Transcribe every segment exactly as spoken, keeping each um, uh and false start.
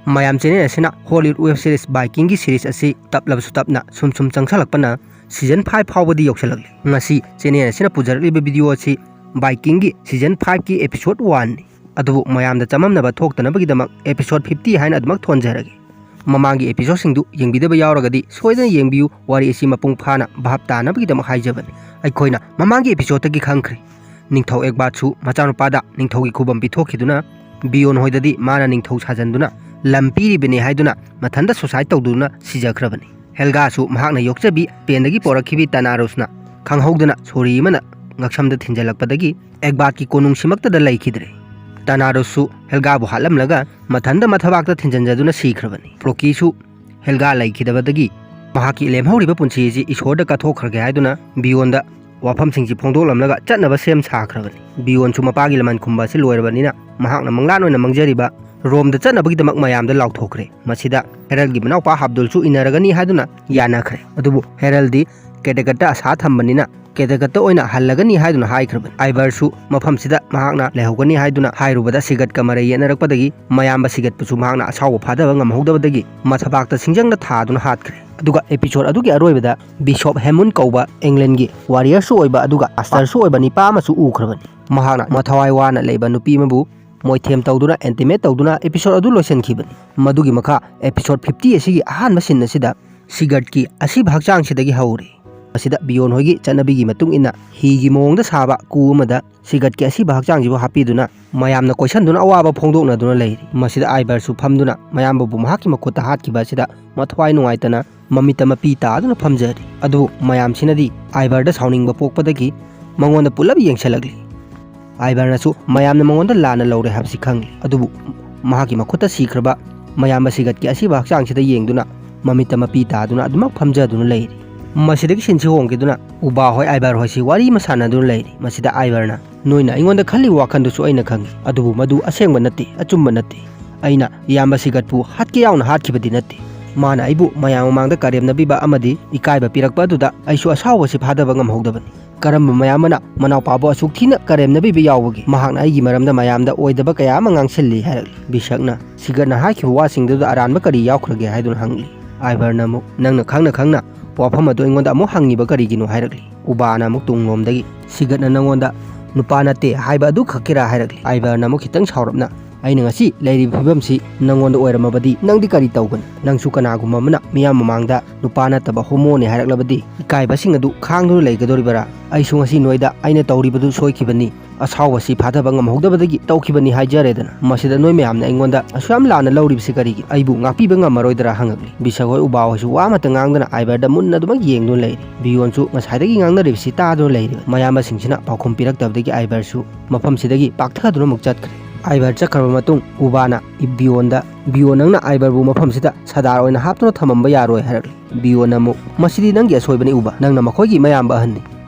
ꯃꯌꯥꯝ, ꯆꯦꯅꯦꯜ ꯑꯁꯤꯅ Hollywood web series ꯕꯥꯏꯀꯤꯡꯒꯤ series ꯑꯁꯤ ꯇꯞꯂꯕꯁꯨ ꯇꯞꯅ ꯁꯨꯝ ꯁꯨꯝ ꯆꯪꯁꯜꯂꯛꯄꯅ ꯁꯤꯖꯟ ꯐꯥꯏꯚ ꯐꯥꯎꯕꯗꯤ ꯌꯧꯁꯜꯂꯛꯂꯤ꯫ ꯉꯁꯤ ꯆꯦꯅꯦꯜ ꯑꯁꯤꯅ ꯄꯨꯖꯔꯛꯂꯤꯕ ꯚꯤꯗꯤꯑꯣ ꯑꯁꯤ ꯕꯥꯏꯀꯤꯡꯒꯤ ꯁꯤꯖꯟ ꯐꯥꯏꯚꯀꯤ ꯑꯦꯄꯤꯁꯣꯗ ꯋꯥꯟꯅꯤ꯫ ꯑꯗꯨꯕꯨ ꯃꯌꯥꯝꯗ ꯆꯃꯝꯅꯕ ꯊꯣꯛꯇꯅꯕꯒꯤꯗꯃꯛ ꯑꯦꯄꯤꯁꯣꯗ ꯐꯤꯐꯇꯤ ꯍꯥꯏꯅ ꯑꯗꯨꯃꯛ ꯊꯣꯟꯖꯔꯒꯦ꯫ ꯃꯃꯥꯡꯒꯤ ꯑꯦꯄꯤꯁꯣꯗꯁꯤꯡꯗꯨ ꯌꯦꯡꯕꯤꯗꯕ ꯌꯥꯎꯔꯒꯗꯤ ꯁꯣꯏꯗꯅ ꯌꯦꯡꯕꯤꯌꯨ, ꯋꯥꯔꯤ ꯑꯁꯤ ꯃꯄꯨꯡ ꯐꯥꯅ ꯚꯥꯞ ꯇꯥꯅꯕꯒꯤꯗꯃꯛ ꯍꯥꯏꯖꯕꯅꯤ꯫ ꯑꯩꯈꯣꯏꯅ ꯃꯃꯥꯡꯒꯤ ꯑꯦꯄꯤꯁꯣꯗꯇꯒꯤ ꯈꯪꯈ꯭ꯔꯦ, ꯅꯤꯡꯊꯧ ꯑꯦꯛꯕꯥꯠꯁꯨ ꯃꯆꯥꯅꯨꯄꯥꯗ ꯅꯤꯡꯊꯧꯒꯤ ꯈꯨꯕꯝ ꯄꯤꯊꯣꯛꯈꯤꯗꯨꯅ ꯕꯤꯌꯣꯟ ꯍꯣꯏꯗꯗꯤ ꯃꯥꯅ ꯅꯤꯡꯊꯧ ꯁꯥꯖꯟꯗꯨꯅ ꯂꯝ ꯄꯤꯔꯤꯕꯅꯤ ꯍꯥꯏꯗꯨꯅ ꯃꯊꯟꯇ ꯁꯨꯁꯥꯏꯗ ꯇꯧꯗꯨꯅ ꯁꯤꯖꯈ꯭ꯔꯕꯅꯤ꯫ ꯍꯦꯜꯒꯥꯁꯨ ꯃꯍꯥꯛꯅ ꯌꯣꯛꯆꯕꯤ ꯁ꯭ꯄꯦꯟꯗꯒꯤ ꯄꯣꯔꯛꯈꯤꯕꯤ ꯇꯅꯥꯔꯨꯁꯅ ꯈꯪꯍꯧꯗꯅ ꯁꯣꯔꯤ ꯑꯃꯅ ꯉꯛꯁꯝꯗ ꯊꯤꯟꯖꯜꯂꯛꯄꯗꯒꯤ ꯑꯦꯛꯕꯥꯠꯀꯤ ꯀꯣꯅꯨꯡꯁꯤꯃꯛꯇꯗ ꯂꯩꯈꯤꯗ꯭ꯔꯦ꯫ ꯇꯅꯥꯔꯨꯁꯁꯨ ꯍꯦꯜꯒꯥꯕꯨ ꯍꯥꯠꯂꯝꯂꯒ ꯃꯊꯟꯇ ꯃꯊꯕꯥꯛꯇ ꯊꯤꯟꯖꯟꯖꯗꯨꯅ ꯁꯤꯈ꯭ꯔꯕꯅꯤ꯫ ꯐ꯭ꯔꯣꯀꯤꯁꯨ ꯍꯦꯜꯒꯥ ꯂꯩꯈꯤꯗꯕꯗꯒꯤ ꯃꯍꯥꯛꯀꯤ ꯂꯦꯝꯍꯧꯔꯤꯕ ꯄꯨꯟꯁꯤ ꯑꯁꯤ ꯏꯁꯣꯔꯗ ꯀꯠꯊꯣꯛꯈ꯭ꯔꯒꯦ ꯍꯥꯏꯗꯨꯅ ꯕꯤꯌꯣꯟꯗ ꯋꯥꯐꯝꯁꯤꯡꯁꯤ ꯐꯣꯡꯗꯣꯛꯂꯝꯂꯒ ꯆꯠꯅꯕ ꯁꯦꯝ ꯁꯥꯈ꯭ꯔꯕꯅꯤ꯫ ꯕꯤꯌꯣꯟꯁꯨ ꯃꯄꯥꯒꯤ ꯂꯃꯟ ꯈꯨꯝꯕ ꯑꯁꯤ ꯂꯣꯏꯔꯕꯅꯤꯅ ꯃꯍꯥꯛꯅ ꯃꯪꯂꯥꯟ ꯑꯣꯏꯅ ꯃꯪꯖꯔꯤꯕ ꯔꯣꯝꯗ ꯆꯠꯅꯕꯒꯤꯗꯃꯛ ꯃꯌꯥꯝꯗ ꯂꯥꯎꯊꯣꯛꯈ꯭ꯔꯦ꯫ ꯃꯁꯤꯗ ꯍꯦꯔꯜꯒꯤ ꯃꯅꯥꯎꯄꯥ ꯍꯥꯕꯗꯨꯜꯁꯨ ꯏꯟꯅꯔꯒꯅꯤ ꯍꯥꯏꯗꯨꯅ ꯌꯥꯅꯈ꯭ꯔꯦ꯫ ꯑꯗꯨꯕꯨ ꯍꯦꯔꯜꯗꯤ ꯀꯦꯇꯦꯀꯠꯇ ꯑꯁꯥ ꯊꯝꯕꯅꯤꯅ ꯀꯦꯇꯦꯀꯠꯇ ꯑꯣꯏꯅ ꯍꯜꯂꯒꯅꯤ ꯍꯥꯏꯗꯨꯅ ꯍꯥꯏꯈ꯭ꯔꯕꯅꯤ꯫ ꯑꯥꯏꯕꯔꯁꯨ ꯃꯐꯝꯁꯤꯗ ꯃꯍꯥꯛꯅ ꯂꯩꯍꯧꯒꯅꯤ ꯍꯥꯏꯗꯨꯅ ꯍꯥꯏꯔꯨꯕꯗ ꯁꯤꯒꯠꯀ ꯃꯔꯩ ꯌꯦꯠꯅꯔꯛꯄꯗꯒꯤ ꯃꯌꯥꯝꯕ ꯁꯤꯒꯠꯄꯨꯁꯨ ꯃꯍꯥꯛꯅ ꯑꯁꯥꯎꯕ ꯐꯥꯗꯕ ꯉꯝꯍꯧꯗꯕꯗꯒꯤ ꯃꯊꯕꯥꯛꯇ ꯁꯤꯡꯖꯪꯅ ꯊꯥꯗꯨꯅ ꯍꯥꯠꯈ꯭ꯔꯦ꯫ ꯑꯗꯨꯒ ꯑꯦꯄꯤꯁꯣꯗ ꯑꯗꯨꯒꯤ ꯑꯔꯣꯏꯕꯗ ꯕꯤꯁꯣꯞ ꯍꯦꯃꯨꯟ ꯀꯧꯕ ꯏꯪꯂꯦꯟꯒꯤ ꯋꯥꯔꯤꯌꯔꯁꯨ ꯑꯣꯏꯕ ꯑꯗꯨꯒ ꯃꯥꯁꯇꯔꯁꯨ ꯑꯣꯏꯕ ꯅꯤꯄꯥ ꯑꯃꯁꯨ ꯎꯈ꯭ꯔꯕꯅꯤ꯫ ꯃꯍꯥꯛꯅ ꯃꯊꯋꯥꯏ ꯋꯥꯅ ꯂꯩꯕ ꯅꯨꯄꯤ ꯑꯃꯕꯨ ꯃꯣꯏꯊꯦꯝ ꯇꯧꯗꯨꯅ, ꯑꯦꯟꯇꯤꯃꯦꯠ ꯇꯧꯗꯨꯅ ꯑꯦꯄꯤꯁꯣꯗ ꯑꯗꯨ ꯂꯣꯏꯁꯤꯟꯈꯤꯕꯅꯤ꯫ ꯃꯗꯨꯒꯤ ꯃꯈꯥ ꯑꯦꯄꯤꯁꯣꯗ ꯐꯤꯐꯇꯤ ꯑꯁꯤꯒꯤ ꯑꯍꯥꯟꯕ ꯁꯤꯟ ꯑꯁꯤꯗ ꯁꯤꯒꯔꯠꯀꯤ ꯑꯁꯤꯕ ꯍꯛꯆꯥꯡꯁꯤꯗꯒꯤ ꯍꯧꯔꯤ꯫ ꯃꯁꯤꯗ ꯕꯤꯌꯣꯟ ꯍꯣꯏꯒꯤ ꯆꯠꯅꯕꯤꯒꯤ ꯃꯇꯨꯡ ꯏꯟꯅ ꯍꯤꯒꯤ ꯃꯑꯣꯡꯗ ꯁꯥꯕ ꯀꯨ ꯑꯃꯗ ꯁꯤꯒꯔꯠꯀꯤ ꯑꯁꯤꯕ ꯍꯛꯆꯥꯡꯁꯤꯕꯨ ꯍꯥꯞꯄꯤꯗꯨꯅ ꯃꯌꯥꯝꯅ ꯀꯣꯏꯁꯟꯗꯨꯅ ꯑꯋꯥꯕ ꯐꯣꯡꯗꯣꯛꯅꯗꯨꯅ ꯂꯩꯔꯤ꯫ ꯃꯁꯤꯗ ꯑꯥꯏꯕꯔꯁꯨ ꯐꯝꯗꯨꯅ ꯃꯌꯥꯝꯕꯕꯨ ꯃꯍꯥꯛꯀꯤ ꯃꯈꯨꯠꯇ ꯍꯥꯠꯈꯤꯕ ꯑꯁꯤꯗ ꯃꯊ꯭ꯋꯥꯏ ꯅꯨꯡꯉꯥꯏꯇꯅ ꯃꯃꯤꯠꯇ ꯃꯄꯤ ꯇꯥꯗꯨꯅ ꯐꯝꯖꯔꯤ꯫ ꯑꯗꯨꯕꯨ ꯃꯌꯥꯝꯁꯤꯅꯗꯤ ꯑꯥꯏꯕꯔꯗ ꯁꯥꯎꯅꯤꯡꯕ ꯄꯣꯛꯄꯗꯒꯤ ꯃꯉꯣꯟꯗ ꯄꯨꯂꯞ ꯌꯦꯡꯁꯤꯜꯂꯛꯂꯤ꯫ ꯑꯥꯏꯕꯔꯅꯁꯨ ꯃꯌꯥꯝꯅ ꯃꯉꯣꯟꯗ ꯂꯥꯟꯅ ꯂꯧꯔꯦ ꯍꯥꯏꯕꯁꯤ ꯈꯪꯂꯤ꯫ ꯑꯗꯨꯕꯨ ꯃꯍꯥꯛꯀꯤ ꯃꯈꯨꯠꯇ ꯁꯤꯈ꯭ꯔꯕ ꯃꯌꯥꯝꯕ ꯁꯤꯒꯠꯀꯤ ꯑꯁꯤꯕ ꯍꯛꯆꯥꯡꯁꯤꯗ ꯌꯦꯡꯗꯨꯅ ꯃꯃꯤꯠꯇ ꯃꯄꯤ ꯇꯥꯗꯨꯅ ꯑꯗꯨꯃꯛ ꯐꯝꯖꯗꯨꯅ ꯂꯩꯔꯤ꯫ ꯃꯁꯤꯗꯒꯤ ꯁꯤꯟꯁꯤ ꯍꯣꯡꯈꯤꯗꯨꯅ ꯎꯕꯥ ꯍꯣꯏ ꯑꯥꯏꯕꯔ ꯍꯣꯏꯁꯤ ꯋꯥꯔꯤ ꯑꯃ ꯁꯥꯟꯅꯗꯨꯅ ꯂꯩꯔꯤ꯫ ꯃꯁꯤꯗ ꯑꯥꯏꯕꯔꯅ, "ꯅꯣꯏꯅ ꯑꯩꯉꯣꯟꯗ ꯈꯜꯂꯤꯕ ꯋꯥꯈꯜꯗꯨꯁꯨ ꯑꯩꯅ ꯈꯪꯏ, ꯑꯗꯨꯕꯨ ꯃꯗꯨ ꯑꯁꯦꯡꯕ ꯅꯠꯇꯦ, ꯑꯆꯨꯝꯕ ꯅꯠꯇꯦ꯫ ꯑꯩꯅ ꯏꯌꯥꯝꯕ ꯁꯤꯒꯠꯄꯨ ꯍꯥꯠꯀꯦ ꯌꯥꯎꯅ ꯍꯥꯠꯈꯤꯕꯗꯤ ꯅꯠꯇꯦ꯫ ꯃꯥꯅ ꯑꯩꯕꯨ ꯃꯌꯥꯝ ꯃꯃꯥꯡꯗ ꯀꯔꯦꯝꯅꯕꯤꯕ ꯑꯃꯗꯤ ꯏꯀꯥꯏꯕ ꯄꯤꯔꯛꯄ ꯑꯗꯨꯗ ꯑꯩꯁꯨ ꯑꯁꯥꯎꯕꯁꯤ ꯐꯥꯗꯕ ꯉꯝꯍꯧꯗꯕꯅꯤ꯫ "ꯀꯔꯝꯕ ꯃꯌꯥꯝꯕꯅ ꯃꯅꯥꯎꯄꯥꯕꯨ ꯑꯁꯨꯛ ꯊꯤꯅ ꯀꯔꯦꯝꯅꯕꯤꯕ ꯌꯥꯎꯕꯒꯦ? ꯃꯍꯥꯛꯅ ꯑꯩꯒꯤ ꯃꯔꯝꯗ ꯃꯌꯥꯝꯗ ꯑꯣꯏꯗꯕ ꯀꯌꯥ ꯑꯃ ꯉꯥꯡꯁꯤꯜꯂꯤ" ꯍꯥꯏꯔꯛꯂꯤ꯫ ꯕꯤꯁꯛꯅ ꯁꯤꯒꯠꯅ ꯍꯥꯏꯈꯤꯕ ꯋꯥꯁꯤꯡꯗꯨꯗ ꯑꯔꯥꯟꯕ ꯀꯔꯤ ꯌꯥꯎꯈ꯭ꯔꯒꯦ ꯍꯥꯏꯗꯨꯅ ꯍꯪꯂꯤ꯫ ꯑꯥꯏꯚꯔꯅ ꯑꯃꯨꯛ, "ꯅꯪꯅ ꯈꯪꯅ ꯈꯪꯅ ꯋꯥꯐꯝ ꯑꯗꯨ ꯑꯩꯉꯣꯟꯗ ꯑꯃꯨꯛ ꯍꯪꯉꯤꯕ ꯀꯔꯤꯒꯤꯅꯣ?" ꯍꯥꯏꯔꯛꯂꯤ꯫ ꯎꯕꯥꯅ ꯑꯃꯨꯛ ꯇꯨꯡꯂꯣꯝꯗꯒꯤ, "ꯁꯤꯒꯠꯅ ꯅꯪꯉꯣꯟꯗ ꯅꯨꯄꯥ ꯅꯠꯇꯦ ꯍꯥꯏꯕ ꯑꯗꯨ ꯈꯛꯀꯤꯔꯥ?" ꯍꯥꯏꯔꯛꯂꯤ꯫ ꯑꯥꯏꯚꯔꯅ ꯑꯃꯨꯛ ꯈꯤꯇꯪ ꯁꯥꯎꯔꯞꯅ, "ꯑꯩꯅ ꯉꯁꯤ ꯂꯩꯔꯤꯕ ꯐꯤꯕꯝꯁꯤ ꯅꯪꯉꯣꯟꯗ ꯑꯣꯏꯔꯝꯃꯕꯗꯤ ꯅꯪꯗꯤ ꯀꯔꯤ ꯇꯧꯒꯅꯤ? ꯅꯪꯁꯨ ꯀꯅꯥꯒꯨꯝꯕ ꯑꯃꯅ ꯃꯤꯌꯥꯝ ꯃꯃꯥꯡꯗ ꯅꯨꯄꯥ ꯅꯠꯇꯕ ꯍꯣꯃꯣꯅꯤ ꯍꯥꯏꯔꯛꯂꯕꯗꯤ ꯏꯀꯥꯏꯕꯁꯤꯡ ꯑꯗꯨ ꯈꯥꯡꯗꯨꯅ ꯂꯩꯒꯗꯧꯔꯤꯕꯔꯥ? ꯑꯩꯁꯨ ꯉꯁꯤ ꯅꯣꯏꯗ ꯑꯩꯅ ꯇꯧꯔꯤꯕꯗꯨ ꯁꯣꯏꯈꯤꯕꯅꯤ, ꯑꯁꯥꯎꯕꯁꯤ ꯐꯥꯊꯕ ꯉꯝꯍꯧꯗꯕꯗꯒꯤ ꯇꯧꯈꯤꯕꯅꯤ ꯍꯥꯏꯖꯔꯦꯗꯅ꯫ ꯃꯁꯤꯗ ꯅꯣꯏ ꯃꯌꯥꯝꯅ ꯑꯩꯉꯣꯟꯗ ꯑꯁꯨꯛ ꯌꯥꯝ ꯂꯥꯟꯅ ꯂꯧꯔꯤꯕꯁꯤ ꯀꯔꯤꯒꯤꯅꯣ? ꯑꯩꯕꯨ ꯉꯥꯛꯄꯤꯕ ꯉꯝꯃꯔꯣꯏꯗ꯭ꯔꯥ?" ꯍꯪꯉꯛꯂꯤ꯫ ꯕꯤꯁꯛ ꯍꯣꯏ ꯎꯕꯥ ꯍꯣꯏꯁꯨ ꯋꯥ ꯑꯃꯠꯇ ꯉꯥꯡꯗꯅ ꯑꯥꯏꯚꯔꯗ ꯃꯨꯟꯅ ꯑꯗꯨꯃꯛ ꯌꯦꯡꯗꯨꯅ ꯂꯩꯔꯤ꯫ ꯕꯤꯌꯣꯟꯁꯨ ꯉꯁꯥꯏꯗꯒꯤ ꯉꯥꯡꯅꯔꯤꯕꯁꯤ ꯇꯥꯗꯨꯅ ꯂꯩꯔꯤꯕ꯫ ꯃꯌꯥꯝꯕꯁꯤꯡꯁꯤꯅ ꯄꯥꯎꯈꯨꯝ ꯄꯤꯔꯛꯇꯕꯗꯒꯤ ꯑꯥꯏꯚꯔꯁꯨ ꯃꯐꯝꯁꯤꯗꯒꯤ ꯄꯥꯛꯊꯗꯨꯅ ꯑꯃꯨꯛ ꯆꯠꯈ꯭ꯔꯦ꯫ ꯑꯥꯏꯚꯔ ꯆꯠꯈ꯭ꯔꯕ ꯃꯇꯨꯡ ꯎꯕꯥꯅ ꯕꯤꯌꯣꯟꯗ, "ꯕꯤꯌꯣꯟ, ꯅꯪꯅ ꯑꯥꯏꯚꯔꯕꯨ ꯃꯐꯝꯁꯤꯗ ꯁꯗꯥꯔ ꯑꯣꯏꯅ ꯍꯥꯞꯇꯨꯅ ꯊꯝꯃꯝꯕ ꯌꯥꯔꯣꯏ" ꯍꯥꯏꯔꯛꯂꯤ꯫ ꯕꯤꯌꯣꯟꯅ ꯑꯃꯨꯛ, "ꯃꯁꯤꯗꯤ ꯅꯪꯒꯤ ꯑꯁꯣꯏꯕꯅꯤ ꯎꯕꯥ, ꯅꯪꯅ ꯃꯈꯣꯏꯒꯤ ꯃꯌꯥꯝꯕ ꯑꯍꯟꯅꯤ꯫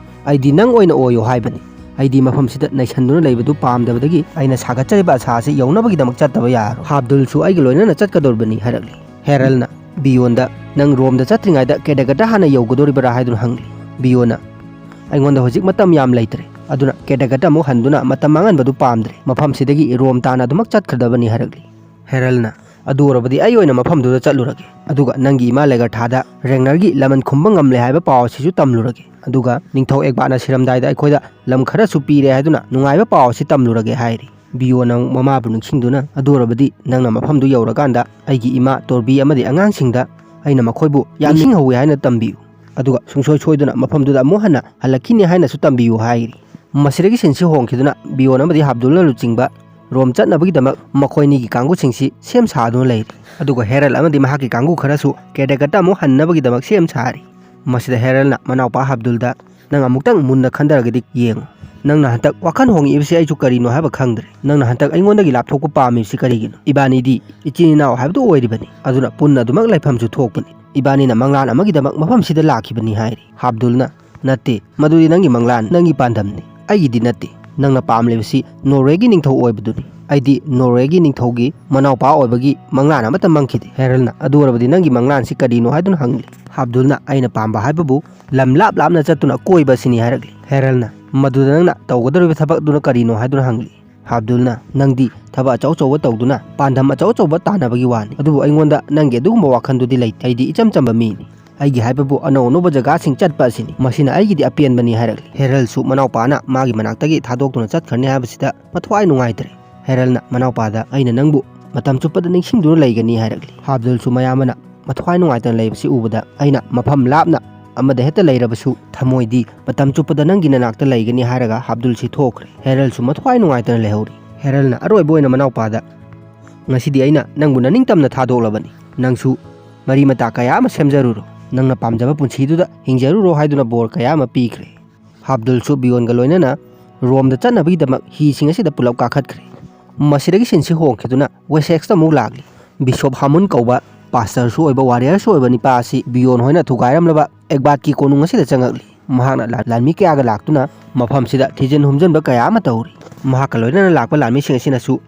ꯑꯩꯗꯤ ꯅꯪ ꯑꯣꯏꯅ ꯑꯣꯏꯌꯣ ꯍꯥꯏꯕꯅꯤ꯫ ꯑꯩꯗꯤ ꯃꯐꯝꯁꯤꯗ ꯅꯩꯁꯟꯗꯨꯅ ꯂꯩꯕꯗꯨ ꯄꯥꯝꯗꯕꯗꯒꯤ ꯑꯩꯅ ꯁꯥꯒꯠꯆꯔꯤꯕ ꯑꯁꯥ ꯑꯁꯤ ꯌꯧꯅꯕꯒꯤꯗꯃꯛ ꯆꯠꯇꯕ ꯌꯥꯔꯣꯏ꯫ ꯍꯥꯕꯗꯨꯜꯁꯨ ꯑꯩꯒ ꯂꯣꯏꯅꯅ ꯆꯠꯀꯗꯧꯔꯤꯕꯅꯤ" ꯍꯥꯏꯔꯛꯂꯤ꯫ ꯍꯦꯔꯜꯅ ꯕꯤꯌꯣꯟꯗ, "ꯅꯪ ꯔꯣꯝꯗ ꯆꯠꯇ꯭ꯔꯤꯉꯩꯗ ꯀꯦꯗꯒꯇ ꯍꯥꯟꯅ ꯌꯧꯒꯗꯧꯔꯤꯕꯔꯥ?" ꯍꯥꯏꯗꯨꯅ ꯍꯪꯂꯤ꯫ ꯕꯤꯌꯣꯟꯅ, "ꯑꯩꯉꯣꯟꯗ ꯍꯧꯖꯤꯛ ꯃꯇꯝ ꯌꯥꯝ ꯂꯩꯇ꯭ꯔꯦ, ꯑꯗꯨꯅ ꯀꯦꯗꯒꯇ ꯑꯃꯨꯛ ꯍꯟꯗꯨꯅ ꯃꯇꯝ ꯃꯥꯡꯍꯟꯕꯗꯨ ꯄꯥꯝꯗ꯭ꯔꯦ꯫ ꯃꯐꯝꯁꯤꯗꯒꯤ ꯔꯣꯝ ꯇꯥꯟꯅ ꯑꯗꯨꯃꯛ ꯆꯠꯈ꯭ꯔꯗꯕꯅꯤ" ꯍꯥꯏꯔꯛꯂꯤ꯫ ꯍꯦꯔꯜꯅ, "ꯑꯗꯨ ꯑꯣꯏꯔꯕꯗꯤ ꯑꯩ ꯑꯣꯏꯅ ꯃꯐꯝꯗꯨꯗ ꯆꯠꯂꯨꯔꯒꯦ, ꯑꯗꯨꯒ ꯅꯪꯒꯤ ꯏꯃꯥ ꯂꯦꯒꯔꯊꯥꯗ ꯔꯦꯡꯅꯔꯒꯤ ꯂꯃꯟ ꯈꯨꯝꯕ ꯉꯝꯂꯦ ꯍꯥꯏꯕ ꯄꯥꯎ ꯑꯁꯤꯁꯨ ꯇꯝꯂꯨꯔꯒꯦ, ꯑꯗꯨꯒ ꯅꯤꯡꯊꯧ ꯑꯦꯛꯕꯥꯠꯅ ꯁꯤꯔꯝꯗꯥꯏꯗ ꯑꯩꯈꯣꯏꯗ ꯂꯝ ꯈꯔꯁꯨ ꯄꯤꯔꯦ ꯍꯥꯏꯗꯨꯅ ꯅꯨꯡꯉꯥꯏꯕ ꯄꯥꯎ ꯑꯁꯤ ꯇꯝꯂꯨꯔꯒꯦ" ꯍꯥꯏꯔꯤ꯫ ꯕꯤꯌꯣꯟꯅ ꯑꯃꯨꯛ ꯃꯃꯥꯕꯨ ꯅꯤꯡꯁꯤꯡꯗꯨꯅ, "ꯑꯗꯨ ꯑꯣꯏꯔꯕꯗꯤ ꯅꯪꯅ ꯃꯐꯝꯗꯨ ꯌꯧꯔꯀꯥꯟꯗ ꯑꯩꯒꯤ ꯏꯃꯥ, ꯇꯣꯔꯕꯤ ꯑꯃꯗꯤ ꯑꯉꯥꯡꯁꯤꯡꯗ ꯑꯩꯅ ꯃꯈꯣꯏꯕꯨ ꯌꯥꯝ ꯅꯤꯡꯁꯤꯡꯍꯧꯋꯤ ꯍꯥꯏꯅ ꯇꯝꯕꯤꯌꯨ, ꯑꯗꯨꯒ ꯁꯨꯡꯁꯣꯏ ꯁꯣꯏꯗꯅ ꯃꯐꯝꯗꯨꯗ ꯑꯃꯨꯛ ꯍꯟꯅ ꯍꯜꯂꯛꯈꯤꯅꯤ ꯍꯥꯏꯅꯁꯨ ꯇꯝꯕꯤꯌꯨ" ꯍꯥꯏꯔꯤ꯫ ꯃꯁꯤꯗꯒꯤ ꯁꯤꯟꯁꯤ ꯍꯣꯡꯈꯤꯗꯨꯅ ꯕꯤꯌꯣꯟ ꯑꯃꯗꯤ ꯍꯥꯕꯗꯨꯜꯅ ꯂꯨꯆꯤꯡꯕ ꯔꯣꯝ ꯆꯠꯅꯕꯒꯤꯗꯃꯛ ꯃꯈꯣꯏꯅꯤꯒꯤ ꯀꯥꯡꯕꯨꯁꯤꯡꯁꯤ ꯁꯦꯝ ꯁꯥꯗꯨꯅ ꯂꯩꯔꯤ꯫ ꯑꯗꯨꯒ ꯍꯦꯔꯜ ꯑꯃꯗꯤ ꯃꯍꯥꯛꯀꯤ ꯀꯥꯡꯕꯨ ꯈꯔꯁꯨ ꯀꯦꯗꯒꯇ ꯑꯃꯨꯛ ꯍꯟꯅꯕꯒꯤꯗꯃꯛ ꯁꯦꯝ ꯁꯥꯔꯤ꯫ ꯃꯁꯤꯗ ꯍꯦꯔꯜꯅ ꯃꯅꯥꯎꯄꯥ ꯍꯥꯕꯗꯨꯜꯗ, "ꯅꯪ ꯑꯃꯨꯛꯇꯪ ꯃꯨꯟꯅ ꯈꯟꯊꯔꯒꯗꯤ ꯌꯦꯡꯉꯨ꯫ ꯅꯪꯅ ꯍꯟꯗꯛ ꯋꯥꯈꯜ ꯍꯣꯡꯉꯛꯏꯕꯁꯤ ꯑꯩꯁꯨ ꯀꯔꯤꯅꯣ ꯍꯥꯏꯕ ꯈꯪꯗ꯭ꯔꯦ꯫ ꯅꯪꯅ ꯍꯟꯗꯛ ꯑꯩꯉꯣꯟꯗꯒꯤ ꯂꯥꯞꯊꯣꯛꯄ ꯄꯥꯝꯃꯤꯕꯁꯤ ꯀꯔꯤꯒꯤꯅꯣ? ꯏꯕꯥꯅꯤꯗꯤ ꯏꯆꯤꯟ ꯏꯅꯥꯎ ꯍꯥꯏꯕꯗꯨ ꯑꯣꯏꯔꯤꯕꯅꯤ, ꯑꯗꯨꯅ ꯄꯨꯟꯅ ꯑꯗꯨꯃꯛ ꯂꯩꯐꯝꯁꯨ ꯊꯣꯛꯄꯅꯤ꯫ ꯏꯕꯥꯅꯤꯅ ꯃꯪꯂꯥꯟ ꯑꯃꯒꯤꯗꯃꯛ ꯃꯐꯝꯁꯤꯗ ꯂꯥꯛꯈꯤꯕꯅꯤ" ꯍꯥꯏꯔꯤ꯫ ꯍꯥꯕꯗꯨꯜꯅ, "ꯅꯠꯇꯦ, ꯃꯗꯨꯗꯤ ꯅꯪꯒꯤ ꯃꯪꯂꯥꯟ, ꯅꯪꯒꯤ ꯄꯥꯟꯗꯝꯅꯤ꯫ ꯑꯩꯒꯤꯗꯤ ꯅꯠꯇꯦ꯫ ꯅꯪꯅ ꯄꯥꯝꯂꯤꯕꯁꯤ ꯅꯣꯔꯋꯦꯒꯤ ꯅꯤꯡꯊꯧ ꯑꯣꯏꯕꯗꯨꯅꯤ꯫ ꯑꯩꯗꯤ ꯅꯣꯔꯋꯦꯒꯤ ꯅꯤꯡꯊꯧꯒꯤ ꯃꯅꯥꯎꯄꯥ ꯑꯣꯏꯕꯒꯤ ꯃꯪꯂꯥꯟ ꯑꯃꯠꯇ ꯃꯪꯈꯤꯗꯦ꯫" ꯍꯦꯔꯜꯅ, "ꯑꯗꯨ ꯑꯣꯏꯔꯕꯗꯤ ꯅꯪꯒꯤ ꯃꯪꯂꯥꯟꯁꯤ ꯀꯔꯤꯅꯣ?" ꯍꯥꯏꯗꯨꯅ ꯍꯪꯂꯤ꯫ ꯍꯥꯞꯗꯨꯜꯅ, "ꯑꯩꯅ ꯄꯥꯝꯕ ꯍꯥꯏꯕꯕꯨ ꯂꯝ ꯂꯥꯞ ꯂꯥꯞꯅ ꯆꯠꯇꯨꯅ ꯀꯣꯏꯕ ꯑꯁꯤꯅꯤ" ꯍꯥꯏꯔꯛꯂꯤ꯫ ꯍꯦꯔꯜꯅ, "ꯃꯗꯨꯗ ꯅꯪꯅ ꯇꯧꯒꯗꯧꯔꯤꯕ ꯊꯕꯛ ꯑꯗꯨꯅ ꯀꯔꯤꯅꯣ?" ꯍꯥꯏꯗꯨꯅ ꯍꯪꯂꯤ꯫ ꯍꯥꯞꯗꯨꯜꯅ, "ꯅꯪꯗꯤ ꯊꯕꯛ ꯑꯆꯧ ꯑꯆꯧꯕ ꯇꯧꯗꯨꯅ ꯄꯥꯟꯗꯝ ꯑꯆꯧ ꯑꯆꯧꯕ ꯇꯥꯟꯅꯕꯒꯤ ꯋꯥꯅꯤ, ꯑꯗꯨꯕꯨ ꯑꯩꯉꯣꯟꯗ ꯅꯪꯒꯤ ꯑꯗꯨꯒꯨꯝꯕ ꯋꯥꯈꯜꯗꯨꯗꯤ ꯂꯩꯇꯦ꯫ ꯑꯩꯗꯤ ꯏꯆꯝ ꯆꯝꯕ ꯃꯤꯅꯤ꯫ ꯑꯩꯒꯤ ꯍꯥꯏꯕꯕꯨ ꯑꯅꯧ ꯑꯅꯧꯕ ꯖꯒꯥꯁꯤꯡ ꯆꯠꯄ ꯑꯁꯤꯅꯤ꯫ ꯃꯁꯤꯅ ꯑꯩꯒꯤꯗꯤ ꯑꯄꯦꯟꯕꯅꯤ" ꯍꯥꯏꯔꯛꯂꯤ꯫ ꯍꯦꯔꯜꯁꯨ ꯃꯅꯥꯎꯄꯥꯅ ꯃꯥꯒꯤ ꯃꯅꯥꯛꯇꯒꯤ ꯊꯥꯗꯣꯛꯇꯨꯅ ꯆꯠꯈ꯭ꯔꯅꯤ ꯍꯥꯏꯕꯁꯤꯗ ꯃꯊ꯭ꯋꯥꯏ ꯅꯨꯡꯉꯥꯏꯇ꯭ꯔꯦ꯫ ꯍꯦꯔꯜꯅ ꯃꯅꯥꯎꯄꯥꯗ, "ꯑꯩꯅ ꯅꯪꯕꯨ ꯃꯇꯝ ꯆꯨꯞꯄꯗ ꯅꯤꯡꯁꯤꯡꯗꯨꯅ ꯂꯩꯒꯅꯤ" ꯍꯥꯏꯔꯛꯂꯤ꯫ ꯍꯥꯞꯗꯨꯜꯁꯨ ꯃꯌꯥꯝꯕꯅ ꯃꯊ꯭ꯋꯥꯏ ꯅꯨꯡꯉꯥꯏꯇꯅ ꯂꯩꯕꯁꯤ ꯎꯕꯗ, "ꯑꯩꯅ ꯃꯐꯝ ꯂꯥꯞꯅ ꯑꯃꯗ ꯍꯦꯛꯇ ꯂꯩꯔꯕꯁꯨ ꯊꯃꯣꯏꯗꯤ ꯃꯇꯝ ꯆꯨꯞꯄꯗ ꯅꯪꯒꯤ ꯅꯅꯥꯛꯇ ꯂꯩꯒꯅꯤ" ꯍꯥꯏꯔꯒ ꯍꯥꯞꯗꯨꯜꯁꯤ ꯊꯣꯛꯈ꯭ꯔꯦ꯫ ꯍꯦꯔꯜꯁꯨ ꯃꯊ꯭ꯋꯥꯏ ꯅꯨꯡꯉꯥꯏꯇꯅ ꯂꯩꯍꯧꯔꯤ꯫ ꯍꯦꯔꯜꯅ ꯑꯔꯣꯏꯕ ꯑꯣꯏꯅ ꯃꯅꯥꯎꯄꯥꯗ, "ꯉꯁꯤꯗꯤ ꯑꯩꯅ ꯅꯪꯕꯨ ꯅꯅꯤꯡꯇꯝꯅ ꯊꯥꯗꯣꯛꯂꯕꯅꯤ꯫ ꯅꯪꯁꯨ ꯃꯔꯤ ꯃꯇꯥ ꯀꯌꯥ ꯑꯃ ꯁꯦꯝꯖꯔꯨꯔꯣ꯫ ꯅꯪꯅ ꯄꯥꯝꯖꯕ ꯄꯨꯟꯁꯤꯗꯨꯗ ꯍꯤꯡꯖꯔꯨꯔꯣ" ꯍꯥꯏꯗꯨꯅ ꯕꯣꯔ ꯀꯌꯥ ꯑꯃ ꯄꯤꯈ꯭ꯔꯦ꯫ ꯍꯥꯞꯗꯨꯜꯁꯨ ꯕꯤꯌꯣꯟꯒ ꯂꯣꯏꯅꯅ ꯔꯣꯝꯗ ꯆꯠꯅꯕꯒꯤꯗꯃꯛ ꯍꯤꯁꯤꯡ ꯑꯁꯤꯗ ꯄꯨꯂꯞ ꯀꯥꯈꯠꯈ꯭ꯔꯦ꯫ ꯃꯁꯤꯗꯒꯤ ꯁꯤꯟꯁꯤ ꯍꯣꯡꯈꯤꯗꯨꯅ ꯋꯦꯁꯦꯛꯁꯇ ꯑꯃꯨꯛ ꯂꯥꯛꯂꯤ꯫ ꯕꯤꯁꯣꯞ ꯍꯥꯃꯨꯟ ꯀꯧꯕ ꯄꯥꯁꯇꯔꯁꯨ ꯑꯣꯏꯕ, ꯋꯥꯔꯤꯌꯔꯁꯨ ꯑꯣꯏꯕ ꯅꯤꯄꯥ ꯑꯁꯤ ꯕꯤꯌꯣꯟ ꯍꯣꯏꯅ ꯊꯨꯒꯥꯏꯔꯝꯂꯕ ꯑꯦꯛꯕꯥꯠꯀꯤ ꯀꯣꯅꯨꯡ ꯑꯁꯤꯗ ꯆꯪꯉꯛꯂꯤ꯫ ꯃꯍꯥꯛꯅ ꯂꯥꯟ-, ꯂꯥꯟꯃꯤ ꯀꯌꯥꯒ ꯂꯥꯛꯇꯨꯅ ꯃꯐꯝꯁꯤꯗ ꯊꯤꯖꯤꯟ ꯍꯨꯝꯖꯤꯟꯕ ꯀꯌꯥ ꯑꯃ ꯇꯧꯔꯤ꯫ ꯃꯍꯥꯛꯀ ꯂꯣꯏꯅꯅ ꯂꯥꯛꯄ ꯂꯥꯟꯃꯤꯁꯤꯡ ꯑꯁꯤꯅꯁꯨ